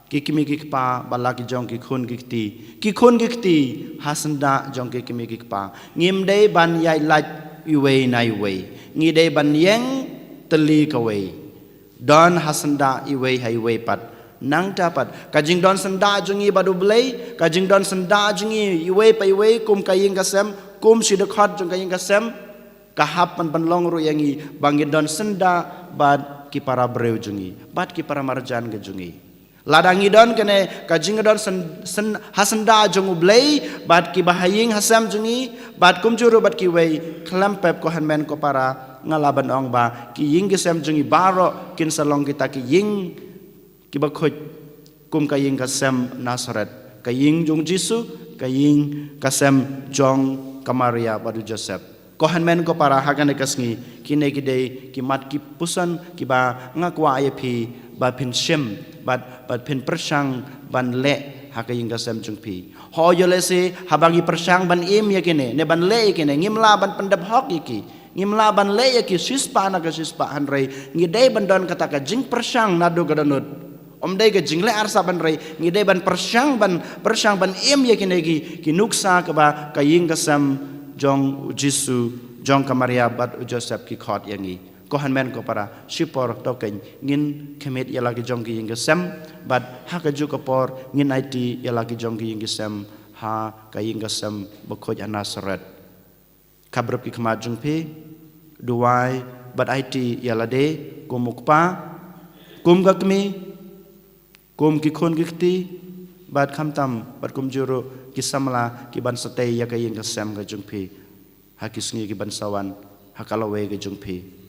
ki kmie ki kpa, ba la ki jong ki khun ki kti, ki khun ki kti, ha syndah jong ki kmie ki kpa. Ngim dei ban ïaid lait iwei na iwei. Ngi dei ban ïeng tylli kawei. Don ha syndah iwei ha iwei pat. Nangta pat, ka jingdon syndah jong ngi bad U Blei, ka jingdon syndah jong ngi iwei pa iwei kum ka ïing ka sem, kum shi dkhot jong ka ïing ka sem, ka hap ban pynlong ruh ïa ngi ba ngi don syndah bad ki para briew jong ngi, bad ki para marjan ka jong ngi. Lada ngi don kane ka jingdon syn-, syn-, ha syndah jong U Blei bad ki ba ha ïing ha sem jong ngi, bad kumjuh ruh bad kiwei, khlem pep ko hynmen ko para, nga lah ban ong ba ki ïing ki sem jong ngi baroh kin sa long kita ki ïing kiba khuid kum ka ïing ka sem Nasareth, ka ïing jong U Jisu, ka ïing ka sem jong ka Maria bad u Joseph. Ko hynmen ko para, ha kane ka sngi, kine ki dei ki mat ki puson kiba nga kwah ïa phi ba phin shim bad, bad phin pyrshang ban leh ha ka ïing ka sem jong phi. Ho ïoh lehse haba ngi pyrshang ban im ïa kine ne ban leh ïa kine, ngim lah ban pyndep hok ïa ki. Ngim lah ban leh ïa ki shispah na ka shispah, hynrei ngi dei ban don kata ka jingpyrshang naduh ka dohnud. Ym dei ka jingleh arsap, hynrei ngi dei ban pyrshang ban, pyrshang ban im ïa kine ki, ki nuksa kaba ka ïing ka sem jong U Jisu, jong ka Maria bad u Joseph ki khot ïa ngi. Ko hynmen ko para, shipor to kein ngin khmih ïa la ki jong ki ïing ki sem, bad ha kajuh ka por ngin aiti ïa la ki jong ki ïing ki sem ha ka ïing ka sem bakhuid ha Nasareth. Khapbrip ki khmat jong phi, duwai bad aiti ïa lade kum u kpa, kum ka kmie, kum ki khun ki kti, bad khamtam bad kumjuh ruh ki samla ki ban sa tei ïa ka ïing ka sem ka jong phi ha ki sngi ki ban sa wan ha ka lawei ka jong phi.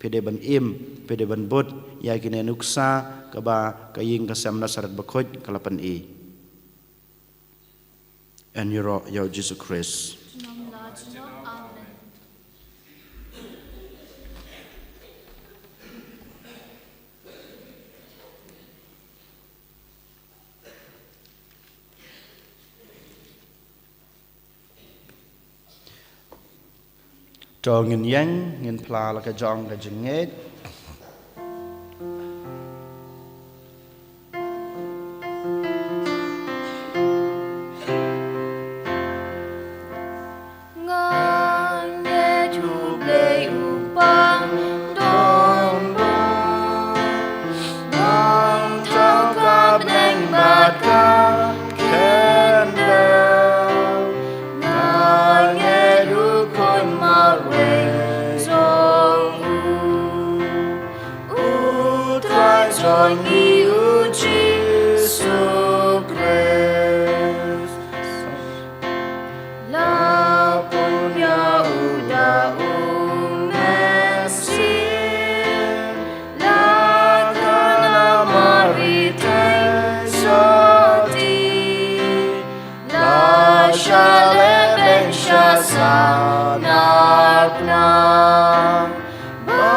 Phi dei ban im, phi dei ban bud ïa kine nuksa kaba ka ïing ka sem Nasareth bakhuid ka la pyni. Yn ïaroh ïa U Jisu Khrist. Amen. To ngin ïeng, ngin phla la ka jong ka jingngeit. Nga ngeit U Blei U Kpa don bor, don tang ka bneng bad ka khyndew. Nga ngeit U Khun marwei jong U, U Trai jong ngi U Jisu Khrist. La pun ïa U da U Mynsiem, la kha na Mari Theisotti, la shah lehbeiñ sha Sahnarphna, ba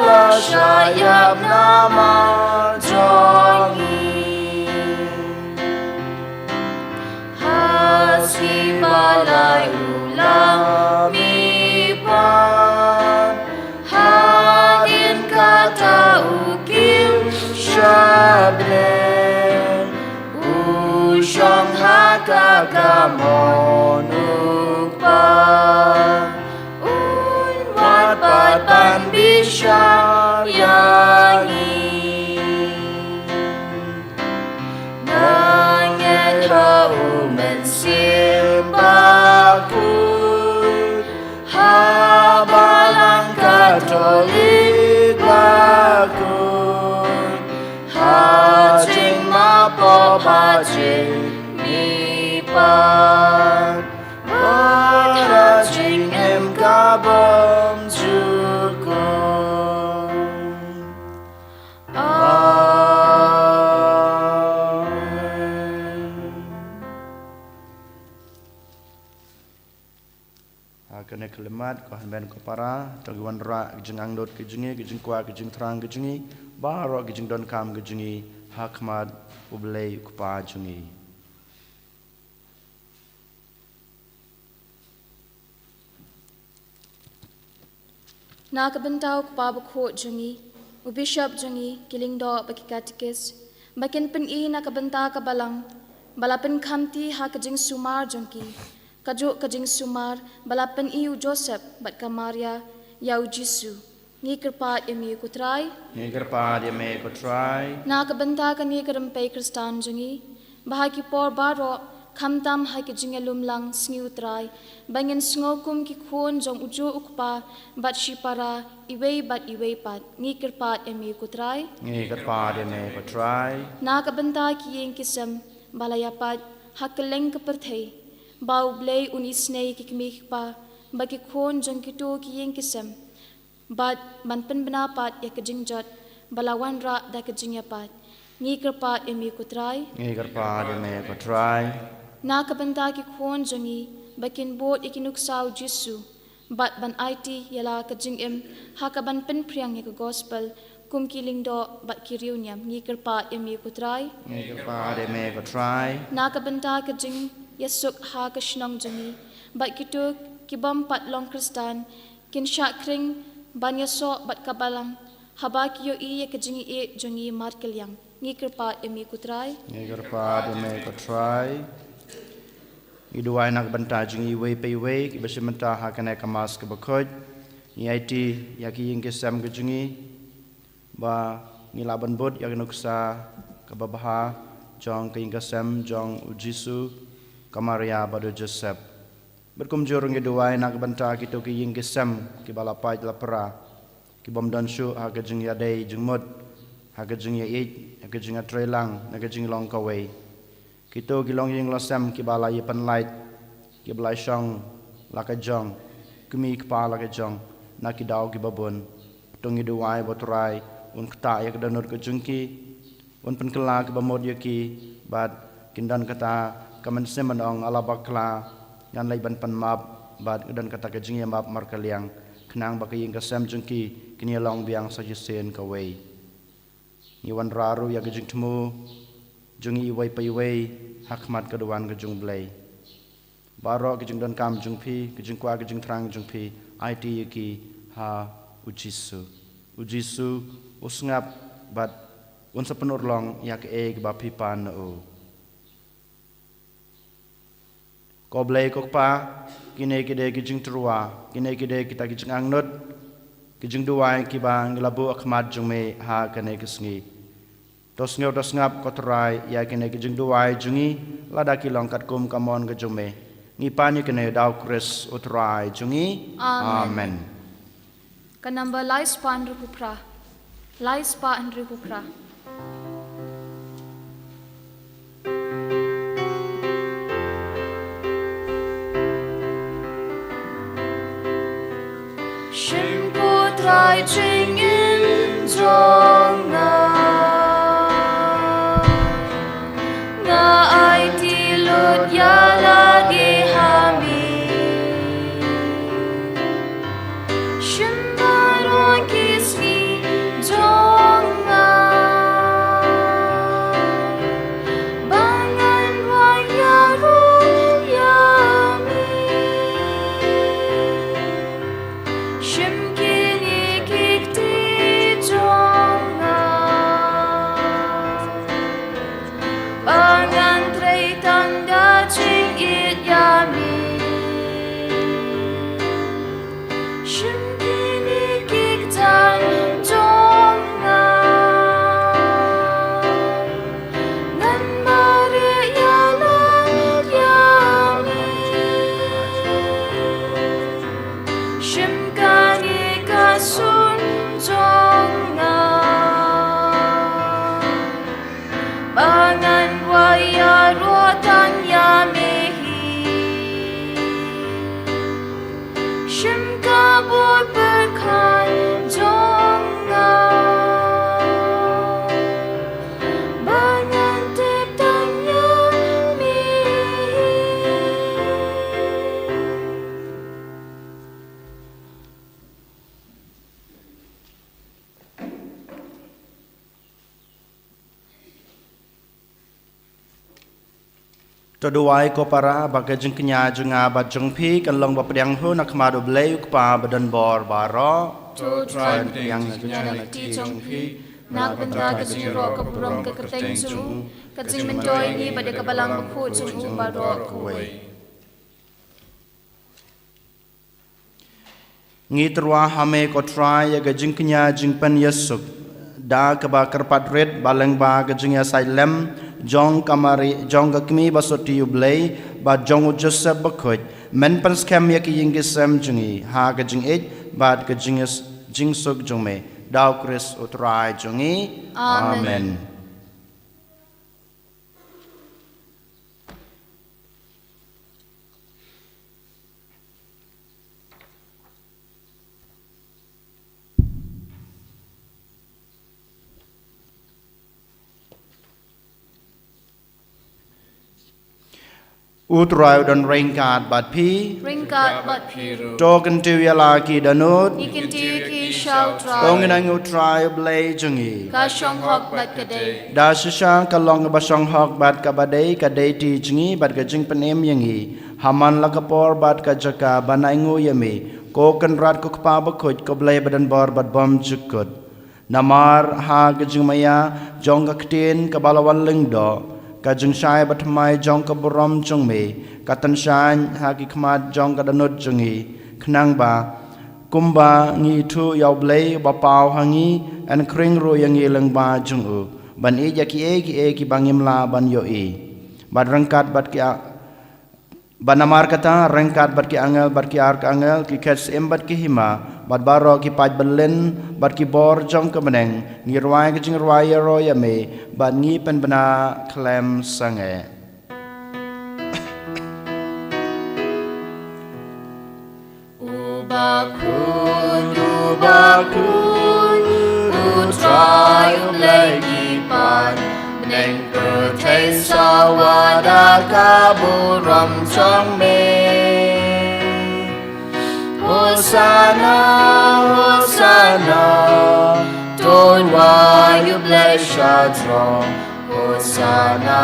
la shah ïap namar jong ngi. Ha sngi ba lai U la mihpat, hadien kata U kiew sha bneng, U shong ha ka kamon U Kpa. Un wan pat ban bishar ïa ngi. Nga ngeit ha U Mynsiem ba bymjukut. Amen. Ha kane ka khyllipmat, ko hynmen ko para, to ngin wanrah ka jingangnud ka jong ngi, ka jingkwah ka jingthrang ka jong ngi, baroh ka jingdonkam ka jong ngi, ha khmat U Blei U Kpa jong ngi. Na ka bynta u kpa bakhuid jong ngi, u bishop jong ngi, ki lyngdoh bad ki katekist, ba kin pyni na ka bynta ka balang ba la pynkhamti ha ka jingsumar jong ki, kajuh ka jingsumar ba la pyni u Joseph bad ka Maria ïa u Jisu. Ngi kyrpad ïa me ko Trai. Ngi kyrpad ïa me ko Trai. Na ka bynta kane ka rympei Khristan jong ngi, ba ha ki por baroh, khamtam ha ki jingïalum lang sngi u Trai, ba ngin sngew kum ki khun jong ujuh u kpa bad shipara, iwei bad iwei pat. Ngi kyrpad ïa me ko Trai. Ngi kyrpad ïa me ko Trai. Na ka bynta ki ïing ki sem ba la ïapait ha kylleng ka pyrthei, ba U Blei un isynei ïa ki kmie ki kpa bad ki khun jong kito ki ïing ki sem, bad ban pynbna pat ïa ka jingjot ba la wanrah da ka jingïapait. Ngi kyrpad ïa me ko Trai. Ngi kyrpad ïa me ko Trai. Na ka bynta ki khun jong ngi ba kin bud ïa ki nuksa u Jisu bad ban aiti ïa la ka jingim ha kaban pynphriang ïa ka gospel kum ki lyngdoh bad ki riewniam. Ngi kyrpad ïa me ko Trai. Ngi kyrpad ïa me ko Trai. Na ka bynta ka jingïasuk ha ka shnong jong ngi, bad kito ki bym pat long Khristan kin shah khring ban ïasoh bad ka balang haba ki ïohi ïa ka jingïeit jong ngi markylliang. Ngi kyrpad ïa me ko Trai. Ngi kyrpad ïa me ko Trai. Ngi duwai na ka bynta jong ngi iwei pa iwei kiba shim bynta ha kane ka Mass kaba khuid. Ngi aiti ïa ki ïing ki sem ki jong ngi ba ngi lah ban bud ïa ka nuksa kaba bha jong ka ïing ka sem jong u Jisu, ka Maria bad u Joseph. Bad kumjuh ruh ngi duwai na ka bynta kito ki ïing ki sem kiba la pait la pra, ki bym don shuh ha ka jingïadei jingmut, ha ka jingïaieit, ha ka jingïatreilang, na ka jinglong kawei. Kito ki longïing longsem kiba la ïapynlait, kiba la shong la ka jong, kmie kpa la ka jong, na ki daw kiba bun. To ngi duwai ba u Trai un ktah ïa ka dohnud ka jong ki, un pynkylla kaba mut ïa ki, bad kin don kata ka mynsiem ban ong, A la bakla, ngan leit ban pan map, bad ka don kata ka jingïamap markylliang, khnang ba ka ïing ka sem jong ki kin ïalong biang sa shisien kawei. Ngi wanrah ruh ïa ka jingthmu jong ngi iwei pa iwei ha khmat ka duwan ka jong u Blei. Baroh ka jingdonkam jong phi, ka jingkwah ka jingthrang jong phi, aiti ïa ki ha u Jisu. U Jisu u sngap bad un sa pynurlong ïa kaei kaba phi pan na u. Ko Blei ko Kpa, kine ki dei ki jingtyrwa, kine ki dei kita ki jingangnud, ki jingduwai kiba ngi la buh ha khmat jong me ha kane ka sngi. To sngew to sngap ko Trai ïa kine ki jingduwai jong ngi, lada ki long katkum ka mon ka jong me. Ngi pan ïa kine da u Khrist u Trai jong ngi. Amen. Amen. Ka number lai spah hynriew phew phra. Lai spah hynriew phew phra. Shim ko Trai jingim jong nga. Nga aiti lut ïa lade ha me. Shim baroh ki sngi jong nga. Ba ngan duwai ïaroh ïa me. Shim kine ki kti jong nga. Ba ngan trei tang da jingïeit ïa me. Shim kine ki kjat jong nga. Ngan mareh ïalam ïa me. Shim kane ka sun jong nga. Ba ngan duwai ïaroh tang ïa me hi. Shim ka Bor pyrkhat jong nga, ba ngan tip tang ïa me. To duwai ko para, ba ka jingkñia jong nga bad jong phi kan long ba pdiang hi na khmat U Blei U Kpa badonbor baroh. To Trai pdiang na ka jingkñia na ka kti jong phi, na ka bynta ka jingïaroh ka burom ka kyrteng jong u, ka jingmyntoi ïa ngi bad ïa ka Balang Bakhuid jong u baroh kawei. Ngi tyrwa ha me ko Trai ïa ka jingkñia jingpynïasuk da kaba kyrpad rit ba lyngba ka jingïasaid lem jong ka Mari, jong ka Kmie Basotti U Blei bad jong u Joseph Bakhuid, men pynskhem ïa ki ïing ki sem jong ngi ha ka jingïeit bad ka jingïas-, jingsuk jong me, da U Khrist U Trai jong ngi. Amen. Amen. U Trai u don ryngkat bad phi. Ryngkat bad phi ruh. To kyntiew ïa la ki dohnud. Ngi kyntiew ïa ki sha U Trai. To ngin ainguh U Trai U Blei jong ngi. Ka shong hok bad ka dei. Da shisha ka long kaba shong hok bad kaba dei, ka dei ti jong ngi bad ka jingpynim ïa ngi ha man la ka por bad ka jaka ban ainguh ïa me, ko Kynrad ko Kpa Bakhuid, ko Blei badonbor bad bymjukut. Namar ha ka jingmaïa jong ka ktien kaba la wan lyngdoh, ka jingshai bathymmai jong ka burom jong me ka tynshaiñ ha ki khmat jong ka dohnud jong ngi, khnang ba kumba ngi ithuh ïa U Blei uba paw ha ngi, yn khring ruh ïa ngi lyngba jong u ban ïeit ïa kiei kiei kiba ngim lah ban ïohi. Bad ryngkat bad ki a-, bad namar kata, ryngkat bad ki angel bad ki arkangel, ki khet syiem bad ki hima, bad baroh ki paid byllien bad ki bor jong ka bneng, ngi rwai ka jingrwai ïaroh ïa me bad ngi pynbna khlem sangeh. U Bakhuid, U Bakhuid, U Trai U Blei ki paid, bneng pyrthei sawa da ka burom jong me. Hosanna, Hosanna, to duwai ïa U Blei sha throng. Hosanna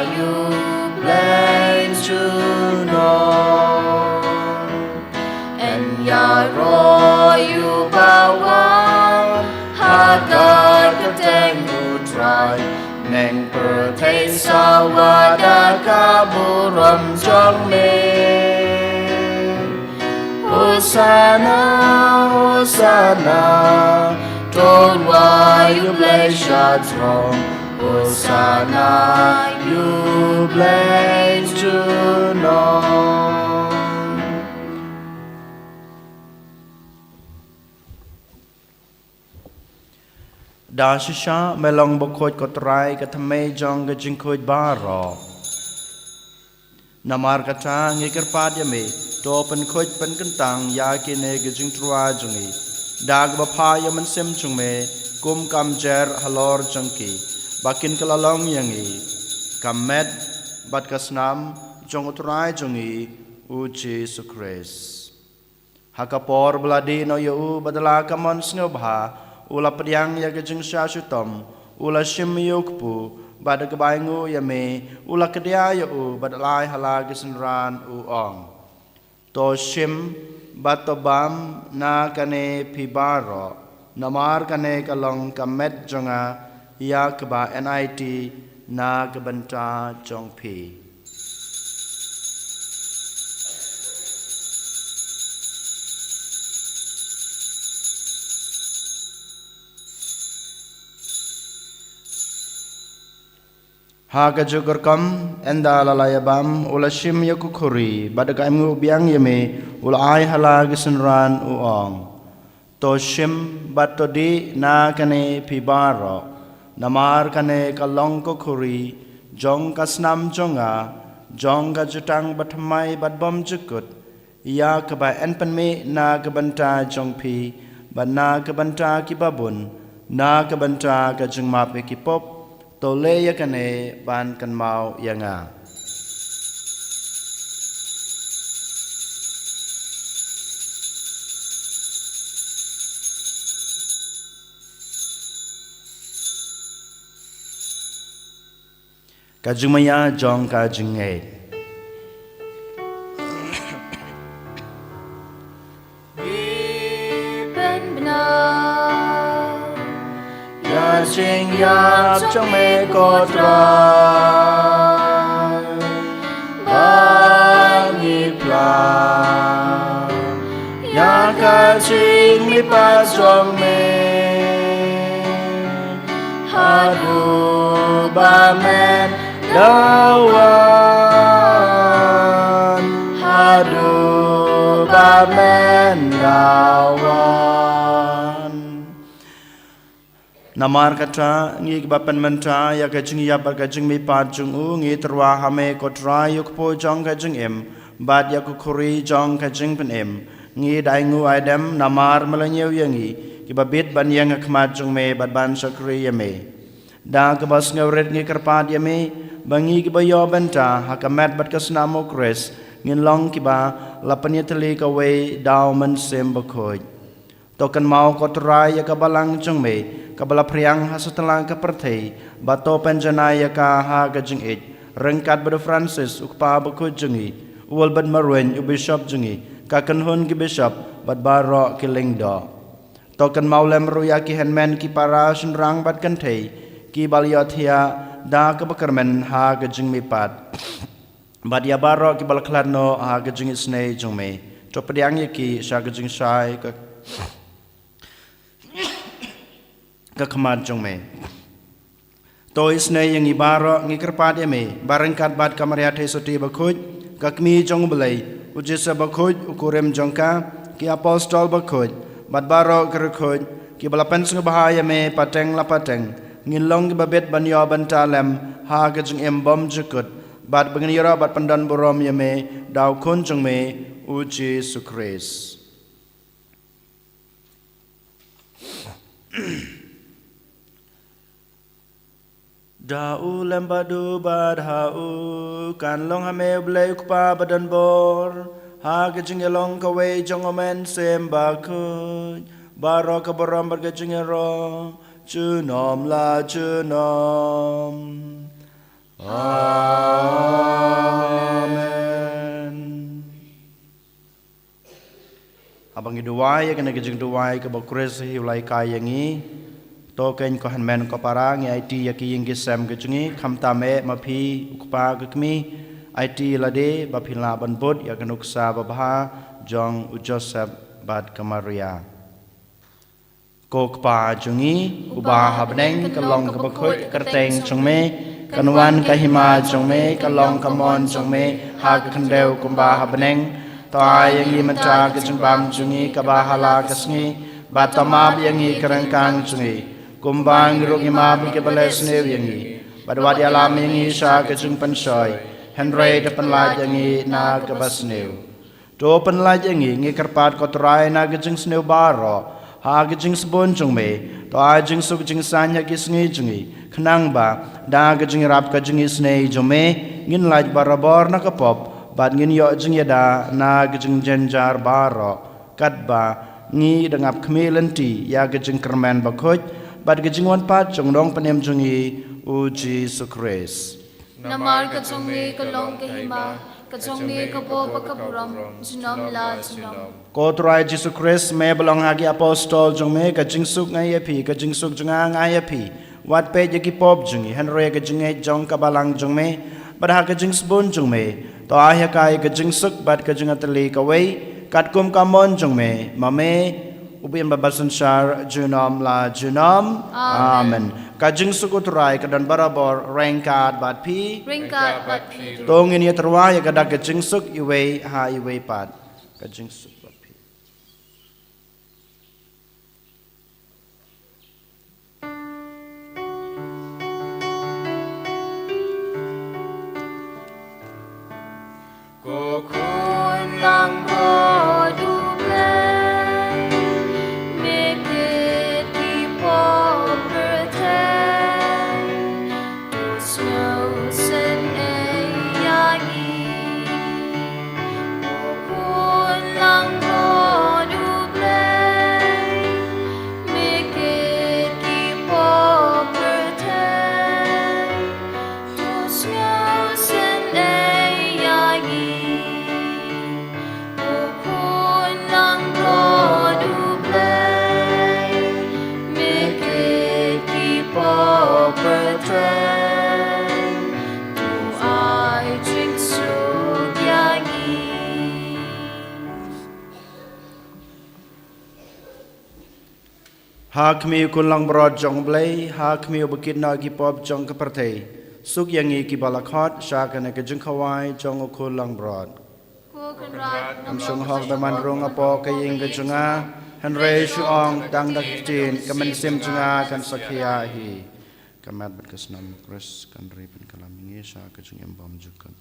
ïa U Blei junom. Yn ïaroh ïa uba wan ha ka kyrteng U Trai. Bneng pyrthei sawa da ka burom jong me. Hosanna, Hosanna, to duwai ïa U Blei sha throng. Hosanna ïa U Blei junom. Da shisha me long bakhuid ko Trai, ka thymmei jong ka jingkhuid baroh. Namar kata ngi kyrpad ïa me, to pynkhuid pynkyntang ïa kine ki jingtyrwa jong ngi da kaba phah ïa u Mynsiem jong me, kum ka mjer halor jong ki, ba kin kylla long ïa ngi ka met bad ka snam jong u Trai jong ngi u Jisu Khrist. Ha ka por ba la dih noh ïa u bad da la ka mon sngewbha, u la pdiang ïa ka jingshah shitom, u la shim ïa u kpu, bad da kaba ainguh ïa me, u la kdiah ïa u bad da la ai ha la ki synran, u ong: To shim bad to bam na kane phi baroh, namar kane ka long ka met jong nga, ïa kaba yn aiti na ka bynta jong phi. Ha kajuh ka rukom, ynda la la ïa bam, u la shim ïa ka khuri, bad da ka ainguh biang ïa me, u la ai ha la ki synran, u ong: To shim bad to dih na kane phi baroh, namar kane ka long ka khuri jong ka snam jong nga, jong ka jutang bathymmai bad bymjukut, ïa kaba yn pynmih na ka bynta jong phi bad na ka bynta kiba bun, na ka bynta ka jingmap ïa ki pop. To leh ïa kane ban kynmaw ïa nga. Ka jingmaïa jong ka jingngeit. Ngi pynbna ïa ka jingïap jong me ko Trai, ba ngi phla ïa ka jingmihpat jong me. Haduh ba men da wan, haduh ba men da wan. Namar kata, ngi kiba pynmynta ïa ka jingïap bad ka jingmihpat jong u, ngi tyrwa ha me ko Trai, ïa u kpu jong ka jingim bad ïa ka khuri jong ka jingpynim. Ngi da ainguh aidem namar me la ñiew ïa ngi kiba bit ban ïeng ha khmat jong me bad ban shakri ïa me. Da kaba sngewrit ngi kyrpad ïa me ba ngi kiba ïoh bynta ha ka met bad ka snam u Khrist ngin long kiba la pynïatylli kawei da u Mynsiem Bakhuid. To kynmaw ko Trai ïa ka balang jong me kaba la phriang ha satlak ka pyrthei, bad to pynjanai ïa ka ha ka jingïeit, ryngkat bad u Francis u kpa bakhuid jong ngi, u Wilbert Marwein u bishop jong ngi, ka kynhun ki bishop bad baroh ki lyngdoh. To kynmaw lem ruh ïa ki hynmen ki para shynrang bad kynthei kiba la ïohthiah da kaba kyrmen ha ka jingmihpat, bad ïa baroh kiba la khlad noh ha ka jingisynei jong me. To pdiang ïa ki sha ka jingshai ka, ka khmat jong me. To isynei ïa ngi baroh, ngi kyrpad ïa me ba ryngkat bad ka Maria Theisotti bakhuid, ka Kmie jong u Blei, u Joseph bakhuid u kurim jong ka, ki apostol bakhuid bad baroh ki riewkhuid kiba la pynsngewbha ïa me pateng la pateng, ngin long kiba bit ban ïoh bynta lem ha ka jingim bymjukut, bad ba ngin ïaroh bad pyndonburom ïa me da u Khun jong me, u Jisu Khrist. Da u lem bad u bad ha u, kan long ha me u Blei u Kpa badonbor, ha ka jingïalong kawei jong u Mynsiem Bakhuid, baroh ka burom bad ka jingïaroh junom la junom. Amen. Haba ngi duwai ïa kane ka jingduwai kaba u Khrist hi u la hikai ïa ngi, to kein ko hynmen ko para, ngi aiti ïa ki ïing ki sem ki jong ngi, khamtam eh ma phi u kpa ka kmie, aiti lade ba phin lah ban bud ïa ka nuksa babha jong u Joseph bad ka Maria. Ko Kpa jong ngi uba ha bneng, ka long kaba khuid ka kyrteng jong me, kan wan ka hima jong me, ka long ka mon jong me ha ka khyndew kumba ha bneng. To ai ïa ngi mynta ka jingbam jong ngi kaba ha la ka sngi, bad to map ïa ngi ki ryngkang jong ngi, kumba ngi ruh ngi map ïa kiba leh sniew ïa ngi, bad wat ïalam ïa ngi sha ka jingpynshoi, hynrei to pynlait ïa ngi na kaba sniew. To pynlait ïa ngi, ngi kyrpad ko Trai, na ka jingsniew baroh ha ka jingsbun jong me. To ai jingsuk jingsaiñ ha ki sngi jong ngi, khnang ba da ka jingïarap ka jingisynei jong me ngin lait barabor na ka pop, bad ngin ïoh jingïada na ka jingjynjar baroh, katba ngi dang ap khmih lynti ïa ka jingkyrmen bakhuid bad ka jingwan pat jong u Nongpynim jong ngi, u Jisu Khrist. Namar ka jong me ka long ka hima, ka jong me ka bor bad ka burom junom la junom. Ko Trai Jisu Khrist, me ba la ong ha ki apostol jong me, ka jingsuk nga ai ïa phi, ka jingsuk jong nga nga ai ïa phi. Wat peit ïa ki pop jong ngi, hynrei ïa ka jingngeit jong ka balang jong me, bad ha ka jingsbun jong me to ai ha ka ïa ka jingsuk bad ka jingatylli kawei, katkum ka mon jong me, ma me uba im bad basynshar junom la junom. Amen. Amen. Ka jingsuk u Trai ka don barabor ryngkat bad phi. Ryngkat bad phi ruh. To ngin ïa tyrwa ïa ka dak ka jingsuk iwei ha iwei pat. Ka jingsuk bad phi. Ko Khun langbrot ai jingsuk ïa ngi. Ha khmih u khun langbrot jong U Blei, ha khmih uba kit noh ïa ki pop jong ka pyrthei, suk ïa ngi kiba la khot sha kane ka jingkhawai jong u khun langbrot. Ko Kynrad, ngam shong hok ba man rung hapoh ka ïing ka jong nga, hynrei shu ong tang da ka ktien, ka mynsiem jong nga kan sa khia hi. Ka met bad ka snam U Khrist kan ri pynkylla ïa ngi sha ka jingim bymjukut.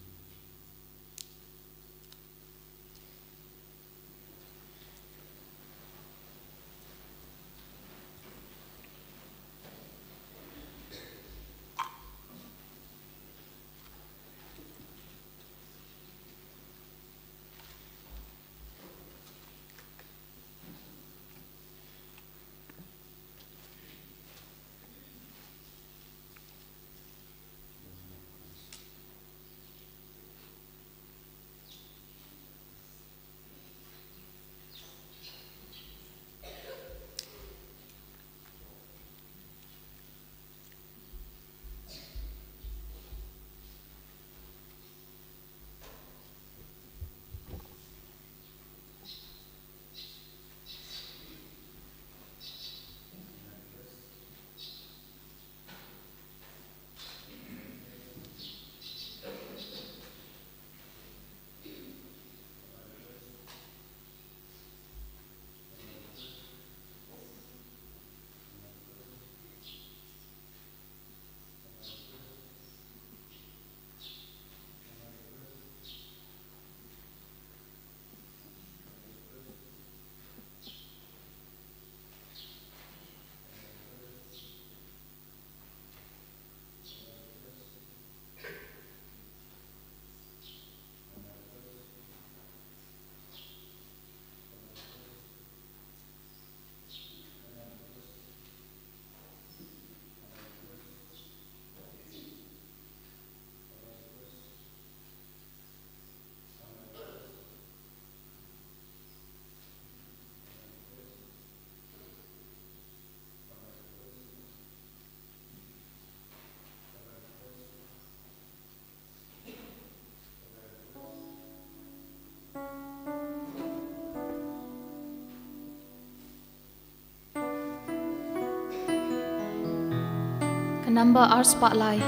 Ka number ar spah lai.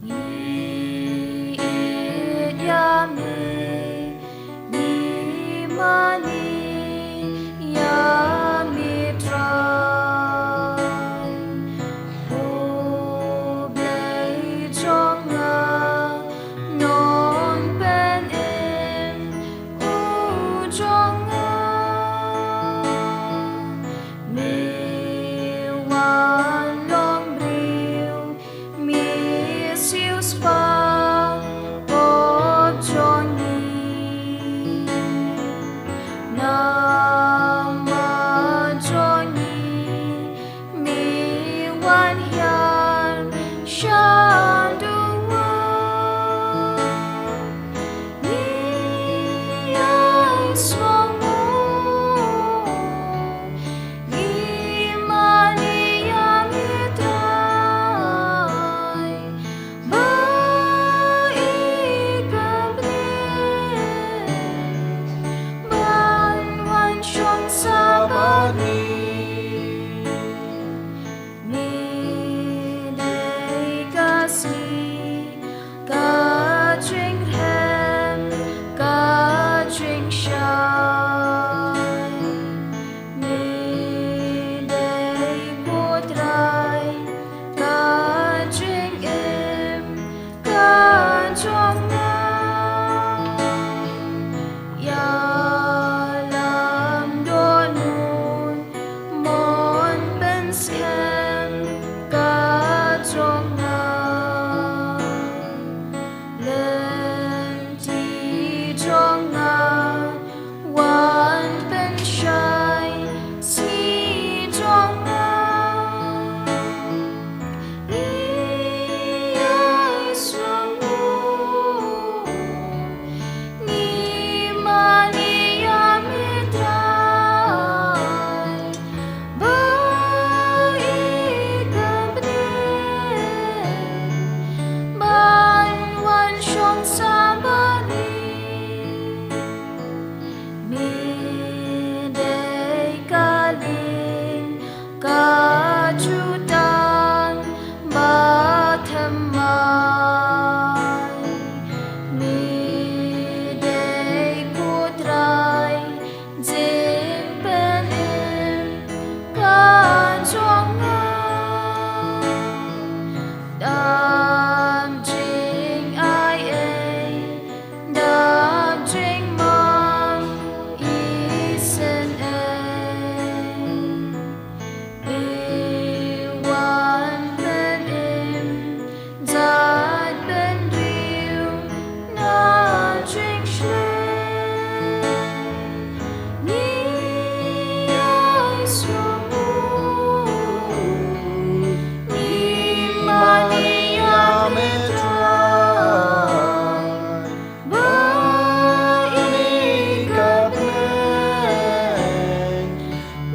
Ngi ïeit ïa me, ngi mane ïa me Trai. Ko Blei jong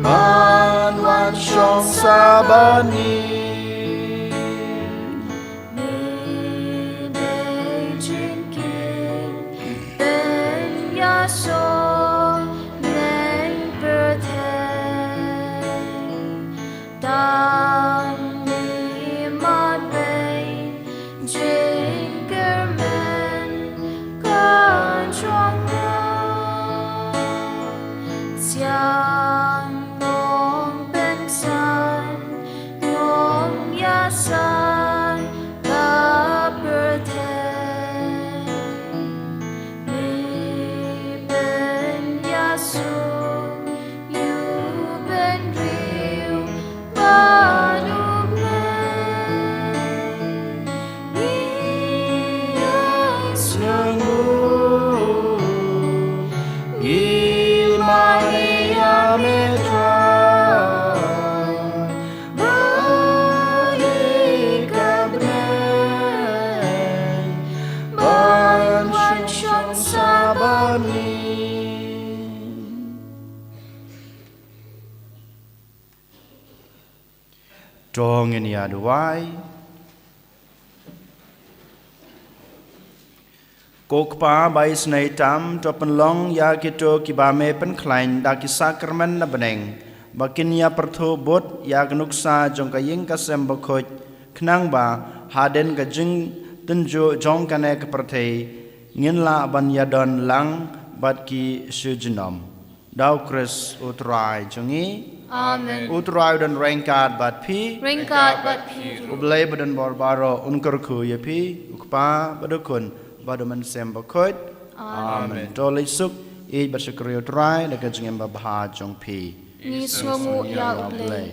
Ban wan shong sa bad ngi. Ngi dei jingkit pynïasoh neng pyrthei. Tang ngi mad beit jingkyrmen ka jong nga. Sngewbha nongpynsan, nongïasan ka pyrthei. Ngi pynïasoh ïa u bynriew bad U Blei. Ngi ïa sngewnguh, ngi mane ïa me Trai, ba ïa ka bneng ban wan shong sa bad ngi. To ngin ïa duwai. Ko Kpa ba isynei tam, to pynlong ïa kito kiba me pynkhlaiñ da ki sakramen na bneng, ba kin ïa pyrthuh bud ïa ka nuksa jong ka ïing ka sem bakhuid, khnang ba hadien ka jingtynjuh jong kane ka pyrthei ngin lah ban ïadon lang bad ki shu junom. Da U Khrist U Trai jong ngi. Amen. U Trai u don ryngkat bad phi. Ryngkat bad phi ruh. U Blei ba don bor baroh un kyrkhu ïa phi, U Kpa bad U Khun bad U Mynsiem Bakhuid. Amen. Amen. To leit suk, ïeit bad shakri U Trai da ka jingim babha jong phi. Ngi sngewnguh ïa U Blei.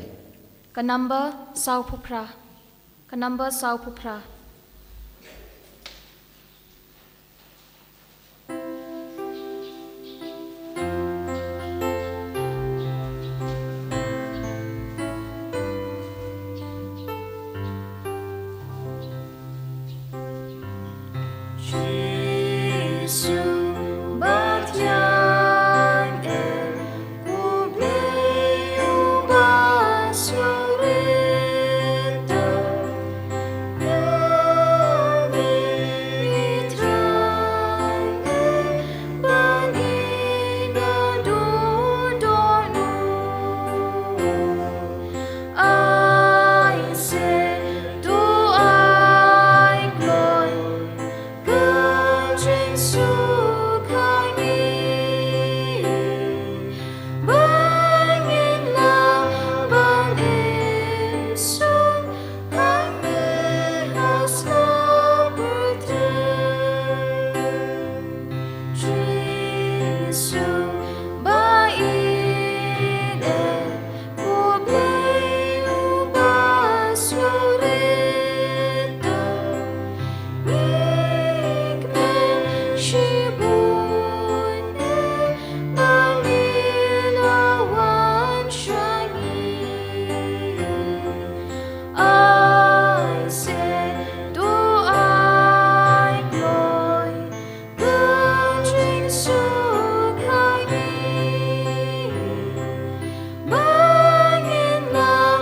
Ka number sawphew phra. Ka number sawphew phra. Jisu ba thiang, eh, U Blei uba sngewrit, to ïa ngi ngi thrang, eh, ba ngi naduh dohnud. Ai se to ai kloi ka jingsuk ha ngi, ba ngin lah ban im suk hangne ha sla pyrthei. Jisu ba ïeit, eh, U Blei uba sngewrit, to ngi kmen shibun, eh, ba ngi la wan sha ngi. Ai se to ai kloi ka jingsuk ha ngi, ba ngin lah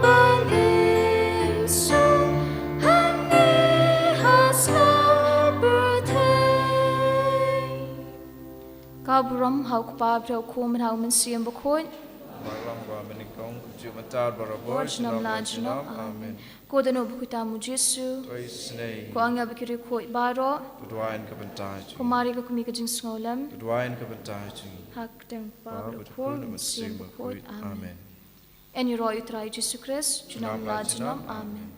ban im suk hangne ha sla pyrthei. Ka burom ha U Kpa, bad ha U Khun, bad ha U Mynsiem Bakhuid. Kumba long ha kaba mynnyngkong, kumjuh mynta, barabor, junom la junom. Amen. Ko Dohnud bakhuid tam U Jisu. To isynei. Ko angel bad ki riewkhuid baroh. To duwai ha ka bynta jong ngi. Ko Mari ka kmie ka jingsngewlem. To duwai ha ka bynta jong ngi. Ha ka kyrteng U Kpa bad U Khun bad U Mynsiem Bakhuid. Amen. Amen. Yn ïaroh ïa U Trai Jisu Khrist junom la junom. Amen.